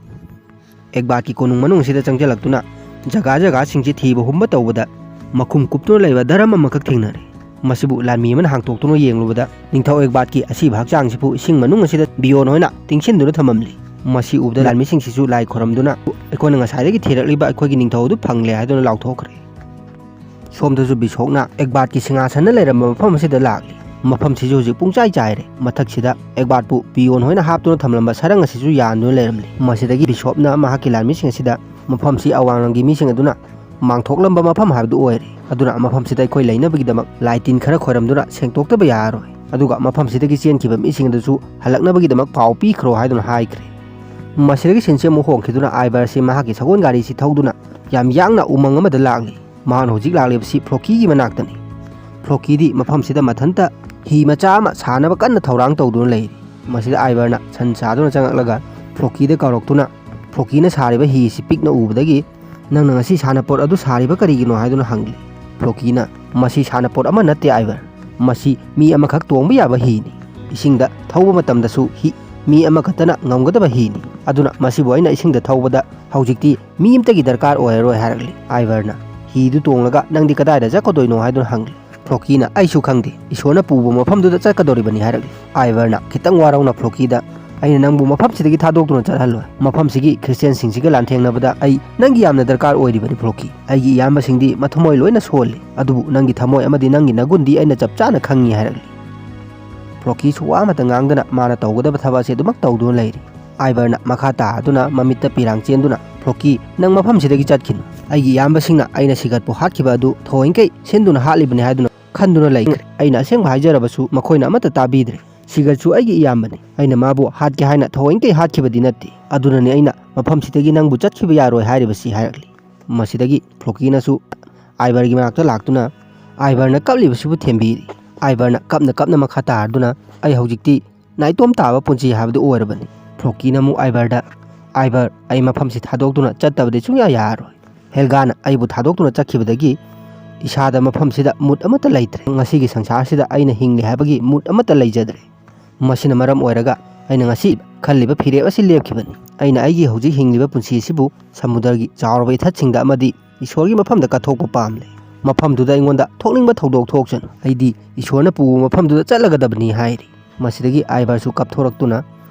ꯑꯦꯛꯕꯥꯠꯀꯤ ꯀꯣꯅꯨꯡ ꯃꯅꯨꯡ ꯑꯁꯤꯗ ꯆꯪꯁꯤꯜꯂꯛꯇꯨꯅ ꯖꯒꯥ ꯖꯒꯥꯁꯤꯡꯁꯤ ꯊꯤꯕ ꯍꯨꯝꯕ ꯇꯧꯕꯗ ꯃꯈꯨꯝ ꯀꯨꯞꯇꯨꯅ ꯂꯩꯕ ꯗꯔꯝ ꯑꯃꯈꯛ ꯊꯦꯡꯅꯔꯦ꯫ ꯃꯁꯤꯕꯨ ꯂꯥꯟꯃꯤ ꯑꯃꯅ ꯍꯥꯡꯇꯣꯛꯇꯨꯅ ꯌꯦꯡꯂꯨꯕꯗ ꯅꯤꯡꯊꯧ ꯑꯦꯛꯕꯥꯠꯀꯤ ꯑꯁꯤꯕ ꯍꯛꯆꯥꯡꯁꯤꯕꯨ ꯏꯁꯤꯡ ꯃꯅꯨꯡ ꯑꯁꯤꯗ ꯕꯤꯌꯣꯟ ꯍꯣꯏꯅ ꯇꯤꯡꯁꯤꯟꯗꯨꯅ ꯊꯝꯃꯝꯂꯤ꯫ ꯃꯁꯤ ꯎꯕꯗ ꯂꯥꯟꯃꯤꯁꯤꯡꯁꯤꯁꯨ ꯂꯥꯏ ꯈꯣꯏꯔꯝꯗꯨꯅ, "ꯑꯩꯈꯣꯏꯅ ꯉꯁꯥꯏꯗꯒꯤ ꯊꯤꯔꯛꯂꯤꯕ ꯑꯩꯈꯣꯏꯒꯤ ꯅꯤꯡꯊꯧ ꯑꯗꯨ ꯐꯪꯂꯦ" ꯍꯥꯏꯗꯨꯅ ꯂꯥꯎꯊꯣꯛꯈ꯭ꯔꯦ꯫ ꯁꯣꯝꯗꯁꯨ ꯕꯤꯁꯣꯞꯅ ꯑꯦꯛꯕꯥꯠꯀꯤ ꯁꯤꯡꯍꯥꯁꯟꯅ ꯂꯩꯔꯝꯕ ꯃꯐꯝ ꯑꯁꯤꯗ ꯂꯥꯛꯂꯤ꯫ ꯃꯐꯝꯁꯤꯁꯨ ꯍꯧꯖꯤꯛ ꯄꯨꯡꯆꯥꯏ ꯆꯥꯏꯔꯦ꯫ ꯃꯊꯛꯁꯤꯗ ꯑꯦꯛꯕꯥꯠꯄꯨ ꯕꯤꯌꯣꯟ ꯍꯣꯏꯅ ꯍꯥꯞꯇꯨꯅ ꯊꯝꯂꯝꯕ ꯁꯔꯪ ꯑꯁꯤꯁꯨ ꯌꯥꯟꯗꯨꯅ ꯂꯩꯔꯝꯂꯤ꯫ ꯃꯁꯤꯗꯒꯤ ꯕꯤꯁꯣꯞꯅ ꯃꯍꯥꯛꯀꯤ ꯂꯥꯟꯃꯤꯁꯤꯡ ꯑꯁꯤꯗ ꯃꯐꯝꯁꯤ ꯑꯋꯥꯡꯂꯝꯒꯤ ꯃꯤꯁꯤꯡ ꯑꯗꯨꯅ ꯃꯥꯡꯊꯣꯛꯂꯝꯕ ꯃꯐꯝ ꯍꯥꯏꯕꯗꯨ ꯑꯣꯏꯔꯦ꯫ ꯑꯗꯨꯅ ꯃꯐꯝꯁꯤꯗ ꯑꯩꯈꯣꯏ ꯂꯩꯅꯕꯒꯤꯗꯃꯛ ꯂꯥꯏ ꯇꯤꯟ ꯈꯔ ꯈꯣꯏꯔꯝꯗꯨꯅ ꯁꯦꯡꯗꯣꯛꯇꯕ ꯌꯥꯔꯔꯣꯏ꯫ ꯑꯗꯨꯒ ꯃꯐꯝꯁꯤꯗꯒꯤ ꯆꯦꯟꯈꯤꯕ ꯃꯤꯁꯤꯡ ꯑꯗꯨꯁꯨ ꯍꯜꯂꯛꯅꯕꯒꯤꯗꯃꯛ ꯄꯥꯎ ꯄꯤꯈ꯭ꯔꯣ ꯍꯥꯏꯗꯨꯅ ꯍꯥꯏꯈ꯭ꯔꯦ꯫ ꯃꯁꯤꯗꯒꯤ ꯁꯤꯟꯁꯤ ꯑꯃꯨꯛ ꯍꯣꯡꯈꯤꯗꯨꯅ ꯑꯥꯏꯕꯔꯁꯤ ꯃꯍꯥꯛꯀꯤ ꯁꯒꯣꯜ ꯒꯥꯔꯤꯁꯤ ꯊꯧꯗꯨꯅ ꯌꯥꯝ ꯌꯥꯡꯅ ꯎꯃꯪ ꯑꯃꯗ ꯂꯥꯛꯂꯤ꯫ ꯃꯍꯥꯛꯅ ꯍꯧꯖꯤꯛ ꯂꯥꯛꯂꯤꯕꯁꯤ ꯐ꯭ꯂꯣꯀꯤꯒꯤ ꯃꯅꯥꯛꯇꯅꯤ꯫ ꯐ꯭ꯂꯣꯀꯤꯗꯤ ꯃꯐꯝꯁꯤꯗ ꯃꯊꯟꯇ ꯍꯤ ꯃꯆꯥ ꯑꯃ ꯁꯥꯅꯕ ꯀꯟꯅ ꯊꯧꯔꯥꯡ ꯇꯧꯗꯨꯅ ꯂꯩꯔꯤ꯫ ꯃꯁꯤꯗ ꯑꯥꯏꯕꯔꯅ ꯁꯟ ꯁꯥꯗꯨꯅ ꯆꯪꯂꯛꯂꯒ ꯐ꯭ꯂꯣꯀꯤꯗ ꯀꯧꯔꯛꯇꯨꯅ, "ꯐ꯭ꯂꯣꯀꯤꯅ ꯁꯥꯔꯤꯕ ꯍꯤ ꯑꯁꯤ ꯄꯤꯛꯅ ꯎꯕꯗꯒꯤ ꯅꯪꯅ ꯉꯁꯤ ꯁꯥꯟꯅꯄꯣꯠ ꯑꯗꯨ ꯁꯥꯔꯤꯕ ꯀꯔꯤꯒꯤꯅꯣ?" ꯍꯥꯏꯗꯨꯅ ꯍꯪꯂꯤ꯫ ꯐ꯭ꯂꯣꯀꯤꯅ, "ꯃꯁꯤ ꯁꯥꯟꯅꯄꯣꯠ ꯑꯃ ꯅꯠꯇꯦ ꯑꯥꯏꯕꯔ꯫ ꯃꯁꯤ ꯃꯤ ꯑꯃꯈꯛ ꯇꯣꯡꯕ ꯌꯥꯕ ꯍꯤꯅꯤ꯫ ꯏꯁꯤꯡꯗ ꯊꯧꯕ ꯃꯇꯝꯗꯁꯨ ꯍꯤ, ꯃꯤ ꯑꯃꯈꯛꯇꯅ ꯉꯝꯒꯗꯕ ꯍꯤꯅꯤ꯫ ꯑꯗꯨꯅ ꯃꯁꯤꯕꯨ ꯑꯩꯅ ꯏꯁꯤꯡꯗ ꯊꯧꯕꯗ ꯍꯧꯖꯤꯛꯇꯤ ꯃꯤ ꯑꯃꯇꯒꯤ ꯗꯔꯀꯥꯔ ꯑꯣꯏꯔꯔꯣꯏ" ꯍꯥꯏꯔꯛꯂꯤ꯫ ꯑꯥꯏꯕꯔꯅ, ꯍꯤꯗꯨ ꯇꯣꯡꯂꯒ ꯅꯪꯗꯤ ꯀꯗꯥꯏꯗ ꯆꯠꯀꯗꯣꯏꯅꯣ ꯍꯥꯏꯗꯨꯅ ꯍꯪꯂꯤ꯫ ꯐ꯭ꯂꯣꯀꯤꯅ "ꯑꯩꯁꯨ ꯈꯪꯗꯦ, ꯏꯁꯣꯔꯅ ꯄꯨꯕ ꯃꯐꯝꯗꯨꯗ ꯆꯠꯀꯗꯧꯔꯤꯕꯅꯤ" ꯍꯥꯏꯔꯛꯂꯤ꯫ ꯑꯥꯏꯚꯔꯅ ꯈꯤꯇꯪ ꯋꯥꯔꯧꯅ ꯐ꯭ꯂꯣꯀꯤꯗ "ꯑꯩꯅ ꯅꯪꯕꯨ ꯃꯐꯝꯁꯤꯗꯒꯤ ꯊꯥꯗꯣꯛꯇꯨꯅ ꯆꯠꯍꯜꯂꯣꯏ꯫ ꯃꯐꯝꯁꯤꯒꯤ ꯈ꯭ꯔꯤꯁꯇꯤꯌꯥꯟꯁꯤꯡꯁꯤꯒ ꯂꯥꯟꯊꯦꯡꯅꯕꯗ ꯑꯩ ꯅꯪꯒꯤ ꯌꯥꯝꯅ ꯗꯔꯀꯥꯔ ꯑꯣꯏꯔꯤꯕꯅꯤ ꯐ꯭ꯂꯣꯀꯤ꯫ ꯑꯩꯒꯤ ꯏꯌꯥꯝꯕꯁꯤꯡꯗꯤ ꯃꯊꯃꯣꯏ ꯂꯣꯏꯅ ꯁꯣꯜꯂꯤ, ꯑꯗꯨꯕꯨ ꯅꯪꯒꯤ ꯊꯃꯣꯏ ꯑꯃꯗꯤ ꯅꯪꯒꯤ ꯅꯒꯨꯟꯗꯤ ꯑꯩꯅ ꯆꯞ ꯆꯥꯅ ꯈꯪꯉꯤ" ꯍꯥꯏꯔꯛꯂꯤ꯫ ꯐ꯭ꯂꯣꯀꯤꯁꯨ ꯋꯥ ꯑꯃꯠꯇ ꯉꯥꯡꯗꯅ ꯃꯥꯅ ꯇꯧꯒꯗꯕ ꯊꯕꯛ ꯑꯁꯤ ꯑꯗꯨꯃꯛ ꯇꯧꯗꯨꯅ ꯂꯩꯔꯤ꯫ ꯑꯥꯏꯚꯔꯅ ꯃꯈꯥ ꯇꯥꯗꯨꯅ ꯃꯃꯤꯠꯇ ꯄꯤꯔꯥꯡ ꯆꯦꯟꯗꯨꯅ, "ꯐ꯭ꯂꯣꯀꯤ, ꯅꯪ ꯃꯐꯝꯁꯤꯗꯒꯤ ꯆꯠꯈꯤꯅꯨ꯫ ꯑꯩꯒꯤ ꯏꯌꯥꯝꯕꯁꯤꯡꯅ ꯑꯩꯅ ꯁꯤꯒꯠꯄꯨ ꯍꯥꯠꯈꯤꯕ ꯑꯗꯨ ꯊꯑꯣꯏꯡꯈꯩ ꯁꯤꯟꯗꯨꯅ ꯍꯥꯠꯂꯤꯕꯅꯤ ꯍꯥꯏꯗꯨꯅ ꯈꯟꯗꯨꯅ ꯂꯩꯈ꯭ꯔꯦ꯫ ꯑꯩꯅ ꯑꯁꯦꯡꯕ ꯍꯥꯏꯖꯔꯕꯁꯨ ꯃꯈꯣꯏꯅ ꯑꯃꯠꯇ ꯇꯥꯕꯤꯗ꯭ꯔꯦ꯫ ꯁꯤꯒꯠꯁꯨ ꯑꯩꯒꯤ ꯏꯌꯥꯝꯕꯅꯤ꯫ ꯑꯩꯅ ꯃꯥꯕꯨ ꯍꯥꯠꯀꯦ ꯍꯥꯏꯅ ꯊꯑꯣꯏꯡꯈꯩ ꯍꯥꯠꯈꯤꯕꯗꯤ ꯅꯠꯇꯦ꯫ ꯑꯗꯨꯅꯅꯤ ꯑꯩꯅ ꯃꯐꯝꯁꯤꯗꯒꯤ ꯅꯪꯕꯨ ꯆꯠꯈꯤꯕ ꯌꯥꯔꯣꯏ ꯍꯥꯏꯔꯤꯕꯁꯤ" ꯍꯥꯏꯔꯛꯂꯤ꯫ ꯃꯁꯤꯗꯒꯤ ꯐ꯭ꯂꯣꯀꯤꯅꯁꯨ ꯑꯥꯏꯚꯔꯒꯤ ꯃꯅꯥꯛꯇ ꯂꯥꯛꯇꯨꯅ ꯑꯥꯏꯚꯔꯅ ꯀꯞꯂꯤꯕꯁꯤꯕꯨ ꯊꯦꯝꯕꯤꯔꯤ꯫ ꯑꯥꯏꯚꯔꯅ ꯀꯞꯅ ꯀꯞꯅ ꯃꯈꯥ ꯇꯥꯔꯗꯨꯅ, "ꯑꯩ ꯍꯧꯖꯤꯛꯇꯤ ꯅꯥꯏꯇꯣꯝ ꯇꯥꯕ ꯄꯨꯟꯁꯤ ꯍꯥꯏꯕꯗꯨ ꯑꯣꯏꯔꯕꯅꯤ"꯫ ꯐ꯭ꯂꯣꯀꯤꯅ ꯑꯃꯨꯛ ꯑꯥꯏꯚꯔꯗ, "ꯑꯥꯏꯚꯔ, ꯑꯩ ꯃꯐꯝꯁꯤ ꯊꯥꯗꯣꯛꯇꯨꯅ ꯆꯠꯇꯕꯗꯤ ꯁꯨꯡꯌꯥ ꯌꯥꯔꯔꯣꯏ꯫ ꯍꯦꯜꯒꯥꯅ ꯑꯩꯕꯨ ꯊꯥꯗꯣꯛꯇꯨꯅ ꯆꯠꯈꯤꯕꯗꯒꯤ ꯏꯁꯥꯗ ꯃꯐꯝꯁꯤꯗ ꯃꯨꯠ ꯑꯃꯠꯇ ꯂꯩꯇ꯭ꯔꯦ꯫ ꯉꯁꯤꯒꯤ ꯁꯪꯁꯥꯔꯁꯤꯗ ꯑꯩꯅ ꯍꯤꯡꯂꯤ ꯍꯥꯏꯕꯒꯤ ꯃꯨꯠ ꯑꯃꯠꯇ ꯂꯩꯖꯗ꯭ꯔꯦ꯫ ꯃꯁꯤꯅ ꯃꯔꯝ ꯑꯣꯏꯔꯒ ꯑꯩꯅ ꯉꯁꯤ ꯈꯜꯂꯤꯕ ꯐꯤꯔꯦꯞ ꯑꯁꯤ ꯂꯦꯞꯈꯤꯕꯅꯤ꯫ ꯑꯩꯅ ꯑꯩꯒꯤ ꯍꯧꯖꯤꯛ ꯍꯤꯡꯂꯤꯕ ꯄꯨꯟꯁꯤ ꯑꯁꯤꯕꯨ ꯁꯃꯨꯗ꯭ꯔꯒꯤ ꯆꯥꯎꯔꯕ ꯏꯊꯠꯁꯤꯡꯗ ꯑꯃꯗꯤ ꯏꯁꯣꯔꯒꯤ ꯃꯐꯝꯗ ꯀꯠꯊꯣꯛꯄ ꯄꯥꯝꯂꯦ꯫ ꯃꯐꯝꯗꯨꯗ ꯑꯩꯉꯣꯟꯗ ꯊꯣꯛꯅꯤꯡꯕ ꯊꯧꯗꯣꯛ ꯊꯣꯛꯁꯅꯨ꯫ ꯑꯩꯗꯤ ꯏꯁꯣꯔꯅ ꯄꯨꯕ ꯃꯐꯝꯗꯨꯗ ꯆꯠꯂꯒꯗꯕꯅꯤ" ꯍꯥꯏꯔꯤ꯫ ꯃꯁꯤꯗꯒꯤ ꯑꯥꯏꯚꯔꯁꯨ ꯀꯞꯊꯣꯔꯛꯇꯨꯅ,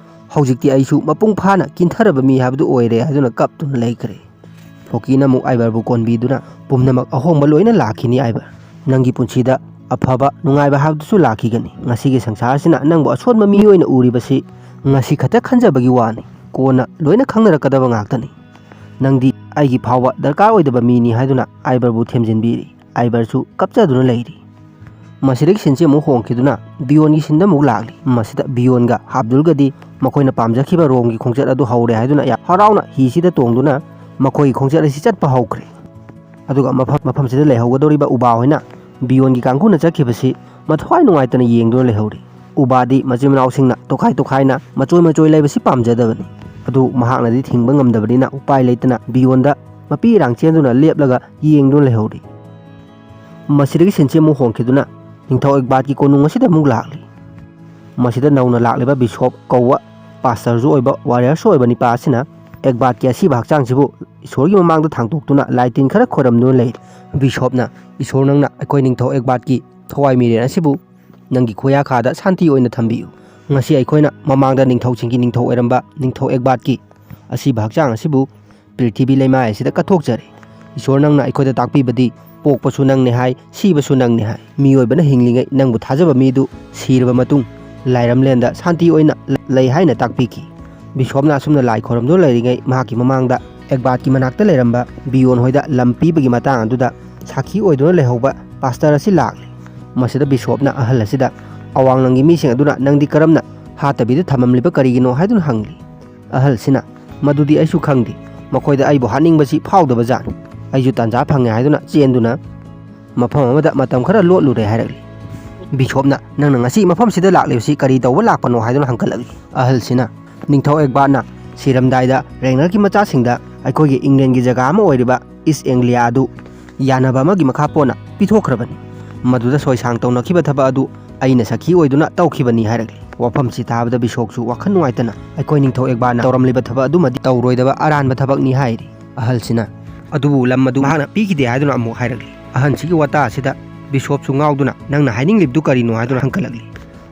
"ꯍꯧꯖꯤꯛꯇꯤ ꯑꯩꯁꯨ ꯃꯄꯨꯡ ꯐꯥꯅ ꯀꯤꯟꯊꯔꯕ ꯃꯤ ꯍꯥꯏꯕꯗꯨ ꯑꯣꯏꯔꯦ" ꯍꯥꯏꯗꯨꯅ ꯀꯞꯇꯨꯅ ꯂꯩꯈ꯭ꯔꯦ꯫ ꯐ꯭ꯂꯣꯀꯤꯅ ꯑꯃꯨꯛ ꯑꯥꯏꯚꯔꯕꯨ ꯀꯣꯟꯕꯤꯗꯨꯅ, "ꯄꯨꯝꯅꯃꯛ ꯑꯍꯣꯡꯕ ꯂꯣꯏꯅ ꯂꯥꯛꯈꯤꯅꯤ ꯑꯥꯏꯚꯔ꯫ ꯅꯪꯒꯤ ꯄꯨꯟꯁꯤꯗ ꯑꯐꯕ, ꯅꯨꯡꯉꯥꯏꯕ ꯍꯥꯏꯕꯗꯨꯁꯨ ꯂꯥꯛꯈꯤꯒꯅꯤ꯫ ꯉꯁꯤꯒꯤ ꯁꯪꯁꯥꯔꯁꯤꯅ ꯅꯪꯕꯨ ꯑꯁꯣꯟꯕ ꯃꯤ ꯑꯣꯏꯅ ꯎꯔꯤꯕꯁꯤ ꯉꯁꯤ ꯈꯛꯇ ꯈꯟꯖꯕꯒꯤ ꯋꯥꯅꯤ꯫ ꯀꯣꯟꯅ ꯂꯣꯏꯅ ꯈꯪꯅꯔꯛꯀꯗꯕ ꯉꯥꯛꯇꯅꯤ꯫ ꯅꯪꯗꯤ ꯑꯩꯒꯤ ꯐꯥꯎꯕ ꯗꯔꯀꯥꯔ ꯑꯣꯏꯗꯕ ꯃꯤꯅꯤ" ꯍꯥꯏꯗꯨꯅ ꯑꯥꯏꯚꯔꯕꯨ ꯊꯦꯝꯖꯤꯟꯕꯤꯔꯤ꯫ ꯑꯥꯏꯚꯔꯁꯨ ꯀꯞꯆꯗꯨꯅ ꯂꯩꯔꯤ꯫ ꯃꯁꯤꯗꯒꯤ ꯁꯤꯟꯁꯤ ꯑꯃꯨꯛ ꯍꯣꯡꯈꯤꯗꯨꯅ ꯕꯤꯌꯣꯟꯒꯤ ꯁꯤꯟꯗ ꯑꯃꯨꯛ ꯂꯥꯛꯂꯤ꯫ ꯃꯁꯤꯗ ꯕꯤꯌꯣꯟꯒ ꯍꯥꯞꯗꯨꯜꯒꯗꯤ ꯃꯈꯣꯏꯅ ꯄꯥꯝꯖꯈꯤꯕ ꯔꯣꯝꯒꯤ ꯈꯣꯡꯆꯠ ꯑꯗꯨ ꯍꯧꯔꯦ ꯍꯥꯏꯗꯨꯅ ꯌꯥꯝ ꯍꯔꯥꯎꯅ ꯍꯤꯁꯤꯗ ꯇꯣꯡꯗꯨꯅ ꯃꯈꯣꯏꯒꯤ ꯈꯣꯡꯆꯠ ꯑꯁꯤ ꯆꯠꯄ ꯍꯧꯈ꯭ꯔꯦ꯫ ꯑꯗꯨꯒ ꯃꯐꯝ, ꯃꯐꯝꯁꯤꯗ ꯂꯩꯍꯧꯒꯗꯧꯔꯤꯕ ꯎꯕꯥ ꯍꯣꯏꯅ ꯕꯤꯌꯣꯟꯒꯤ ꯀꯥꯡꯕꯨꯅ ꯆꯠꯈꯤꯕꯁꯤ ꯃꯊ꯭ꯋꯥꯏ ꯅꯨꯡꯉꯥꯏꯇꯅ ꯌꯦꯡꯗꯨꯅ ꯂꯩꯍꯧꯔꯤ꯫ ꯎꯕꯥꯗꯤ ꯃꯆꯤꯟ ꯃꯅꯥꯎꯁꯤꯡꯅ ꯇꯣꯈꯥꯏ ꯇꯣꯈꯥꯏꯅ ꯃꯆꯣꯏ ꯃꯆꯣꯏ ꯂꯩꯕꯁꯤ ꯄꯥꯝꯖꯗꯕꯅꯤ꯫ ꯑꯗꯨ ꯃꯍꯥꯛꯅꯗꯤ ꯊꯤꯡꯕ ꯉꯝꯗꯕꯅꯤꯅ ꯎꯄꯥꯏ ꯂꯩꯇꯅ ꯕꯤꯌꯣꯟꯗ ꯃꯄꯤ ꯏꯔꯥꯡ ꯆꯦꯟꯗꯨꯅ ꯂꯦꯞꯂꯒ ꯌꯦꯡꯗꯨꯅ ꯂꯩꯍꯧꯔꯤ꯫ ꯃꯁꯤꯗꯒꯤ ꯁꯤꯟꯁꯤ ꯑꯃꯨꯛ ꯍꯣꯡꯈꯤꯗꯨꯅ ꯅꯤꯡꯊꯧ ꯑꯦꯛꯕꯥꯠꯀꯤ ꯀꯣꯅꯨꯡ ꯑꯁꯤꯗ ꯑꯃꯨꯛ ꯂꯥꯛꯂꯤ꯫ ꯃꯁꯤꯗ ꯅꯧꯅ ꯂꯥꯛꯂꯤꯕ ꯕꯤꯁꯣꯞ ꯀꯧꯕ ꯄꯥꯁꯇꯔꯁꯨ ꯑꯣꯏꯕ ꯋꯥꯔꯤꯌꯔꯁꯨ ꯑꯣꯏꯕ ꯅꯤꯄꯥ ꯑꯁꯤꯅ ꯑꯦꯒꯕꯥꯠꯀꯤ ꯑꯁꯤꯕ ꯍꯛꯆꯥꯡꯁꯤꯕꯨ ꯏꯁꯣꯔꯒꯤ ꯃꯃꯥꯡꯗ ꯊꯥꯡꯗꯣꯛꯇꯨꯅ ꯂꯥꯏ ꯇꯤꯟ ꯈꯔ ꯈꯣꯏꯔꯝꯗꯨꯅ ꯂꯩꯔꯤ꯫ ꯕꯤꯁꯣꯞꯅ, "ꯏꯁꯣꯔ, ꯅꯪꯅ ꯑꯩꯈꯣꯏ ꯅꯤꯡꯊꯧ ꯑꯦꯒꯕꯥꯠꯀꯤ ꯊꯋꯥꯏ ꯃꯤꯔꯦꯟ ꯑꯁꯤꯕꯨ ꯅꯪꯒꯤ ꯈꯨꯌꯥꯈꯥꯗ ꯁꯥꯟꯇꯤ ꯑꯣꯏꯅ ꯊꯝꯕꯤꯌꯨ꯫ ꯉꯁꯤ ꯑꯩꯈꯣꯏꯅ ꯃꯃꯥꯡꯗ ꯅꯤꯡꯊꯧꯁꯤꯡꯒꯤ ꯅꯤꯡꯊꯧ ꯑꯣꯏꯔꯝꯕ ꯅꯤꯡꯊꯧ ꯑꯦꯒꯕꯥꯠꯀꯤ ꯑꯁꯤꯕ ꯍꯛꯆꯥꯡ ꯑꯁꯤꯕꯨ ꯄ꯭ꯔꯤꯊꯤꯕꯤ ꯂꯩꯃꯥꯏ ꯑꯁꯤꯗ ꯀꯠꯊꯣꯛꯆꯔꯤ꯫ ꯏꯁꯣꯔ, ꯅꯪꯅ ꯑꯩꯈꯣꯏꯗ ꯇꯥꯛꯄꯤꯕꯗꯤ ꯄꯣꯛꯄꯁꯨ ꯅꯪꯅꯤ ꯍꯥꯏ, ꯁꯤꯕꯁꯨ ꯅꯪꯅꯤ ꯍꯥꯏ꯫ ꯃꯤꯑꯣꯏꯕꯅ ꯍꯤꯡꯂꯤꯉꯩ ꯅꯪꯕꯨ ꯊꯥꯖꯕ ꯃꯤꯗꯨ ꯁꯤꯔꯕ ꯃꯇꯨꯡ ꯂꯥꯏꯔꯝꯂꯦꯟꯗ ꯁꯥꯟꯇꯤ ꯑꯣꯏꯅ ꯂꯩ ꯍꯥꯏꯅ ꯇꯥꯛꯄꯤꯈꯤ꯫" ꯕꯤꯁꯣꯞꯅ ꯑꯁꯨꯝꯅ ꯂꯥꯏ ꯈꯣꯏꯔꯝꯗꯨꯅ ꯂꯩꯔꯤꯉꯩ ꯃꯍꯥꯛꯀꯤ ꯃꯃꯥꯡꯗ ꯑꯦꯒꯕꯥꯠꯀꯤ ꯃꯅꯥꯛꯇ ꯂꯩꯔꯝꯕ ꯕꯤꯌꯣꯟ ꯍꯣꯏꯗ ꯂꯝ ꯄꯤꯕꯒꯤ ꯃꯇꯥꯡ ꯑꯗꯨꯗ ꯁꯥꯈꯤ ꯑꯣꯏꯗꯨꯅ ꯂꯩꯍꯧꯕ ꯄꯥꯁꯇꯔ ꯑꯁꯤ ꯂꯥꯛꯂꯤ꯫ ꯃꯁꯤꯗ ꯕꯤꯁꯣꯞꯅ ꯑꯍꯜ ꯑꯁꯤꯗ, "ꯑꯋꯥꯡꯂꯝꯒꯤ ꯃꯤꯁꯤꯡ ꯑꯗꯨꯅ ꯅꯪꯗꯤ ꯀꯔꯝꯅ ꯍꯥꯠꯇꯕꯤꯗ ꯊꯝꯃꯝꯂꯤꯕ ꯀꯔꯤꯒꯤꯅꯣ?" ꯍꯥꯏꯗꯨꯅ ꯍꯪꯂꯤ꯫ ꯑꯍꯜꯁꯤꯅ, "ꯃꯗꯨꯗꯤ ꯑꯩꯁꯨ ꯈꯪꯗꯦ, ꯃꯈꯣꯏꯗ ꯑꯩꯕꯨ ꯍꯥꯠꯅꯤꯡꯕꯁꯤ ꯐꯥꯎꯗꯕ ꯖꯥꯠꯅꯤ꯫ ꯑꯩꯁꯨ ꯇꯥꯟꯖꯥ ꯐꯪꯉꯦ ꯍꯥꯏꯗꯨꯅ ꯆꯦꯟꯗꯨꯅ ꯃꯐꯝ ꯑꯃꯗ ꯃꯇꯝ ꯈꯔ ꯂꯣꯠꯂꯨꯔꯦ" ꯍꯥꯏꯔꯛꯂꯤ꯫ ꯕꯤꯁꯣꯞꯅ, "ꯅꯪꯅ ꯉꯁꯤ ꯃꯐꯝꯁꯤꯗ ꯂꯥꯛꯂꯤꯕꯁꯤ ꯀꯔꯤ ꯇꯧꯕ ꯂꯥꯛꯄꯅꯣ?" ꯍꯥꯏꯗꯨꯅ ꯍꯪꯒꯠꯂꯛꯂꯤ꯫ ꯑꯍꯜꯁꯤꯅ, "ꯅꯤꯡꯊꯧ ꯑꯦꯒꯕꯥꯠꯅ ꯁꯤꯔꯝꯗꯥꯏꯗ ꯔꯦꯡꯅꯔꯒꯤ ꯃꯆꯥꯁꯤꯡꯗ ꯑꯩꯈꯣꯏꯒꯤ ꯏꯪꯂꯦꯟꯒꯤ ꯖꯒꯥ ꯑꯃ ꯑꯣꯏꯔꯤꯕ ꯏꯁ ꯑꯦꯡꯂꯤꯌꯥ ꯑꯗꯨ ꯌꯥꯅꯕ ꯑꯃꯒꯤ ꯃꯈꯥ ꯄꯣꯟꯅ ꯄꯤꯊꯣꯛꯈ꯭ꯔꯕꯅꯤ꯫ ꯃꯗꯨꯗ ꯁꯣꯏꯁꯥꯡ ꯇꯧꯅꯈꯤꯕ ꯊꯕꯛ ꯑꯗꯨ ꯑꯩꯅ ꯁꯈꯤ ꯑꯣꯏꯗꯨꯅ ꯇꯧꯈꯤꯕꯅꯤ" ꯍꯥꯏꯔꯛꯂꯤ꯫ ꯋꯥꯐꯝꯁꯤ ꯇꯥꯕꯗ ꯕꯤꯁꯣꯞꯁꯨ ꯋꯥꯈꯜ ꯅꯨꯡꯉꯥꯏꯇꯅ, "ꯑꯩꯈꯣꯏ ꯅꯤꯡꯊꯧ ꯑꯦꯒꯕꯥꯠꯅ ꯇꯧꯔꯝꯂꯤꯕ ꯊꯕꯛ ꯑꯗꯨꯃꯗꯤ ꯇꯧꯔꯣꯏꯗꯕ ꯑꯔꯥꯟꯕ ꯊꯕꯛꯅꯤ" ꯍꯥꯏꯔꯤ꯫ ꯑꯍꯜꯁꯤꯅ, "ꯑꯗꯨꯕꯨ ꯂꯝ ꯑꯗꯨ ꯃꯍꯥꯛꯅ ꯄꯤꯈꯤꯗꯦ" ꯍꯥꯏꯗꯨꯅ ꯑꯃꯨꯛ ꯍꯥꯏꯔꯛꯂꯤ꯫ ꯑꯍꯟꯁꯤꯒꯤ ꯋꯥꯇꯥ ꯑꯁꯤꯗ ꯕꯤꯁꯣꯞꯁꯨ ꯉꯥꯎꯗꯨꯅ, "ꯅꯪꯅ ꯍꯥꯏꯅꯤꯡꯂꯤꯕꯗꯨ ꯀꯔꯤꯅꯣ?" ꯍꯥꯏꯗꯨꯅ ꯍꯪꯒꯠꯂꯛꯂꯤ꯫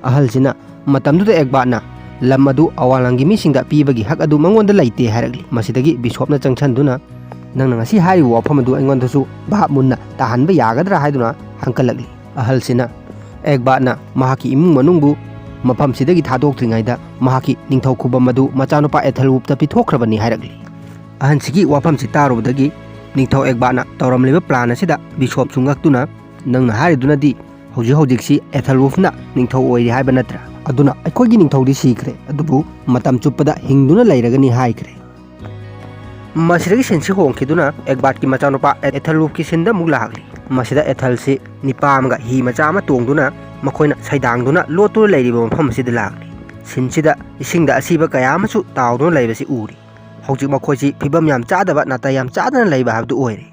ꯑꯍꯜꯁꯤꯅ, "ꯃꯇꯝꯗꯨꯗ ꯑꯦꯒꯕꯥꯠꯅ ꯂꯝ ꯑꯗꯨ ꯑꯋꯥꯡꯂꯝꯒꯤ ꯃꯤꯁꯤꯡꯗ ꯄꯤꯕꯒꯤ ꯍꯛ ꯑꯗꯨ ꯃꯉꯣꯟꯗ ꯂꯩꯇꯦ" ꯍꯥꯏꯔꯛꯂꯤ꯫ ꯃꯁꯤꯗꯒꯤ ꯕꯤꯁꯣꯞꯅ ꯆꯪꯁꯤꯟꯗꯨꯅ, "ꯅꯪꯅ ꯉꯁꯤ ꯍꯥꯏꯔꯤꯕ ꯋꯥꯐꯝ ꯑꯗꯨ ꯑꯩꯉꯣꯟꯗꯁꯨ ꯚꯥꯞ ꯃꯨꯟꯅ ꯇꯥꯍꯟꯕ ꯌꯥꯒꯗ꯭ꯔꯥ?" ꯍꯥꯏꯗꯨꯅ ꯍꯪꯒꯠꯂꯛꯂꯤ꯫ ꯑꯍꯜꯁꯤꯅ, "ꯑꯦꯒꯕꯥꯠꯅ ꯃꯍꯥꯛꯀꯤ ꯏꯃꯨꯡ ꯃꯅꯨꯡꯕꯨ ꯃꯐꯝꯁꯤꯗꯒꯤ ꯊꯥꯗꯣꯛꯇ꯭ꯔꯤꯉꯩꯗ ꯃꯍꯥꯛꯀꯤ ꯅꯤꯡꯊꯧ ꯈꯨꯕꯝ ꯑꯗꯨ ꯃꯆꯥꯅꯨꯄꯥ ꯑꯦꯊꯦꯜꯋꯨꯐꯇ ꯄꯤꯊꯣꯛꯈ꯭ꯔꯕꯅꯤ" ꯍꯥꯏꯔꯛꯂꯤ꯫ ꯑꯍꯟꯁꯤꯒꯤ ꯋꯥꯐꯝꯁꯤ ꯇꯥꯔꯨꯕꯗꯒꯤ ꯅꯤꯡꯊꯧ ꯑꯦꯒꯕꯥꯠꯅ ꯇꯧꯔꯝꯂꯤꯕ ꯄ꯭ꯂꯥꯟ ꯑꯁꯤꯗ ꯕꯤꯁꯣꯞꯁꯨ ꯉꯛꯇꯨꯅ, "ꯅꯪꯅ ꯍꯥꯏꯔꯤꯗꯨꯅꯗꯤ ꯍꯧꯖꯤꯛ ꯍꯧꯖꯤꯛꯁꯤ ꯑꯦꯊꯦꯜꯋꯨꯐꯅ ꯅꯤꯡꯊꯧ ꯑꯣꯏꯔꯤ ꯍꯥꯏꯕ ꯅꯠꯇ꯭ꯔꯥ? ꯑꯗꯨꯅ ꯑꯩꯈꯣꯏꯒꯤ ꯅꯤꯡꯊꯧꯗꯤ ꯁꯤꯈ꯭ꯔꯦ, ꯑꯗꯨꯕꯨ ꯃꯇꯝ ꯆꯨꯞꯄꯗ ꯍꯤꯡꯗꯨꯅ ꯂꯩꯔꯒꯅꯤ" ꯍꯥꯏꯈ꯭ꯔꯦ꯫ ꯃꯁꯤꯗꯒꯤ ꯁꯤꯟꯁꯤ ꯍꯣꯡꯈꯤꯗꯨꯅ ꯑꯦꯒꯕꯥꯠꯀꯤ ꯃꯆꯥꯅꯨꯄꯥ ꯑꯦꯊꯦꯜꯋꯨꯐꯀꯤ ꯁꯤꯟꯗ ꯑꯃꯨꯛ ꯂꯥꯛꯂꯤ꯫ ꯃꯁꯤꯗ ꯑꯦꯊꯦꯜꯁꯤ ꯅꯤꯄꯥ ꯑꯃꯒ ꯍꯤ ꯃꯆꯥ ꯑꯃ ꯇꯣꯡꯗꯨꯅ ꯃꯈꯣꯏꯅ ꯁꯩꯗꯥꯡꯗꯨꯅ ꯂꯣꯠꯇꯨꯅ ꯂꯩꯔꯤꯕ ꯃꯐꯝ ꯑꯁꯤꯗ ꯂꯥꯛꯂꯤ꯫ ꯁꯤꯟꯁꯤꯗ ꯏꯁꯤꯡꯗ ꯑꯁꯤꯕ ꯀꯌꯥ ꯑꯃꯁꯨ ꯇꯥꯎꯗꯨꯅ ꯂꯩꯕꯁꯤ ꯎꯔꯤ꯫ ꯍꯧꯖꯤꯛ ꯃꯈꯣꯏꯁꯤ ꯐꯤꯕꯝ ꯌꯥꯝ ꯆꯥꯗꯕ, ꯅꯥꯇꯩ ꯌꯥꯝ ꯆꯥꯗꯅ ꯂꯩꯕ ꯍꯥꯏꯕꯗꯨ ꯑꯣꯏꯔꯦ꯫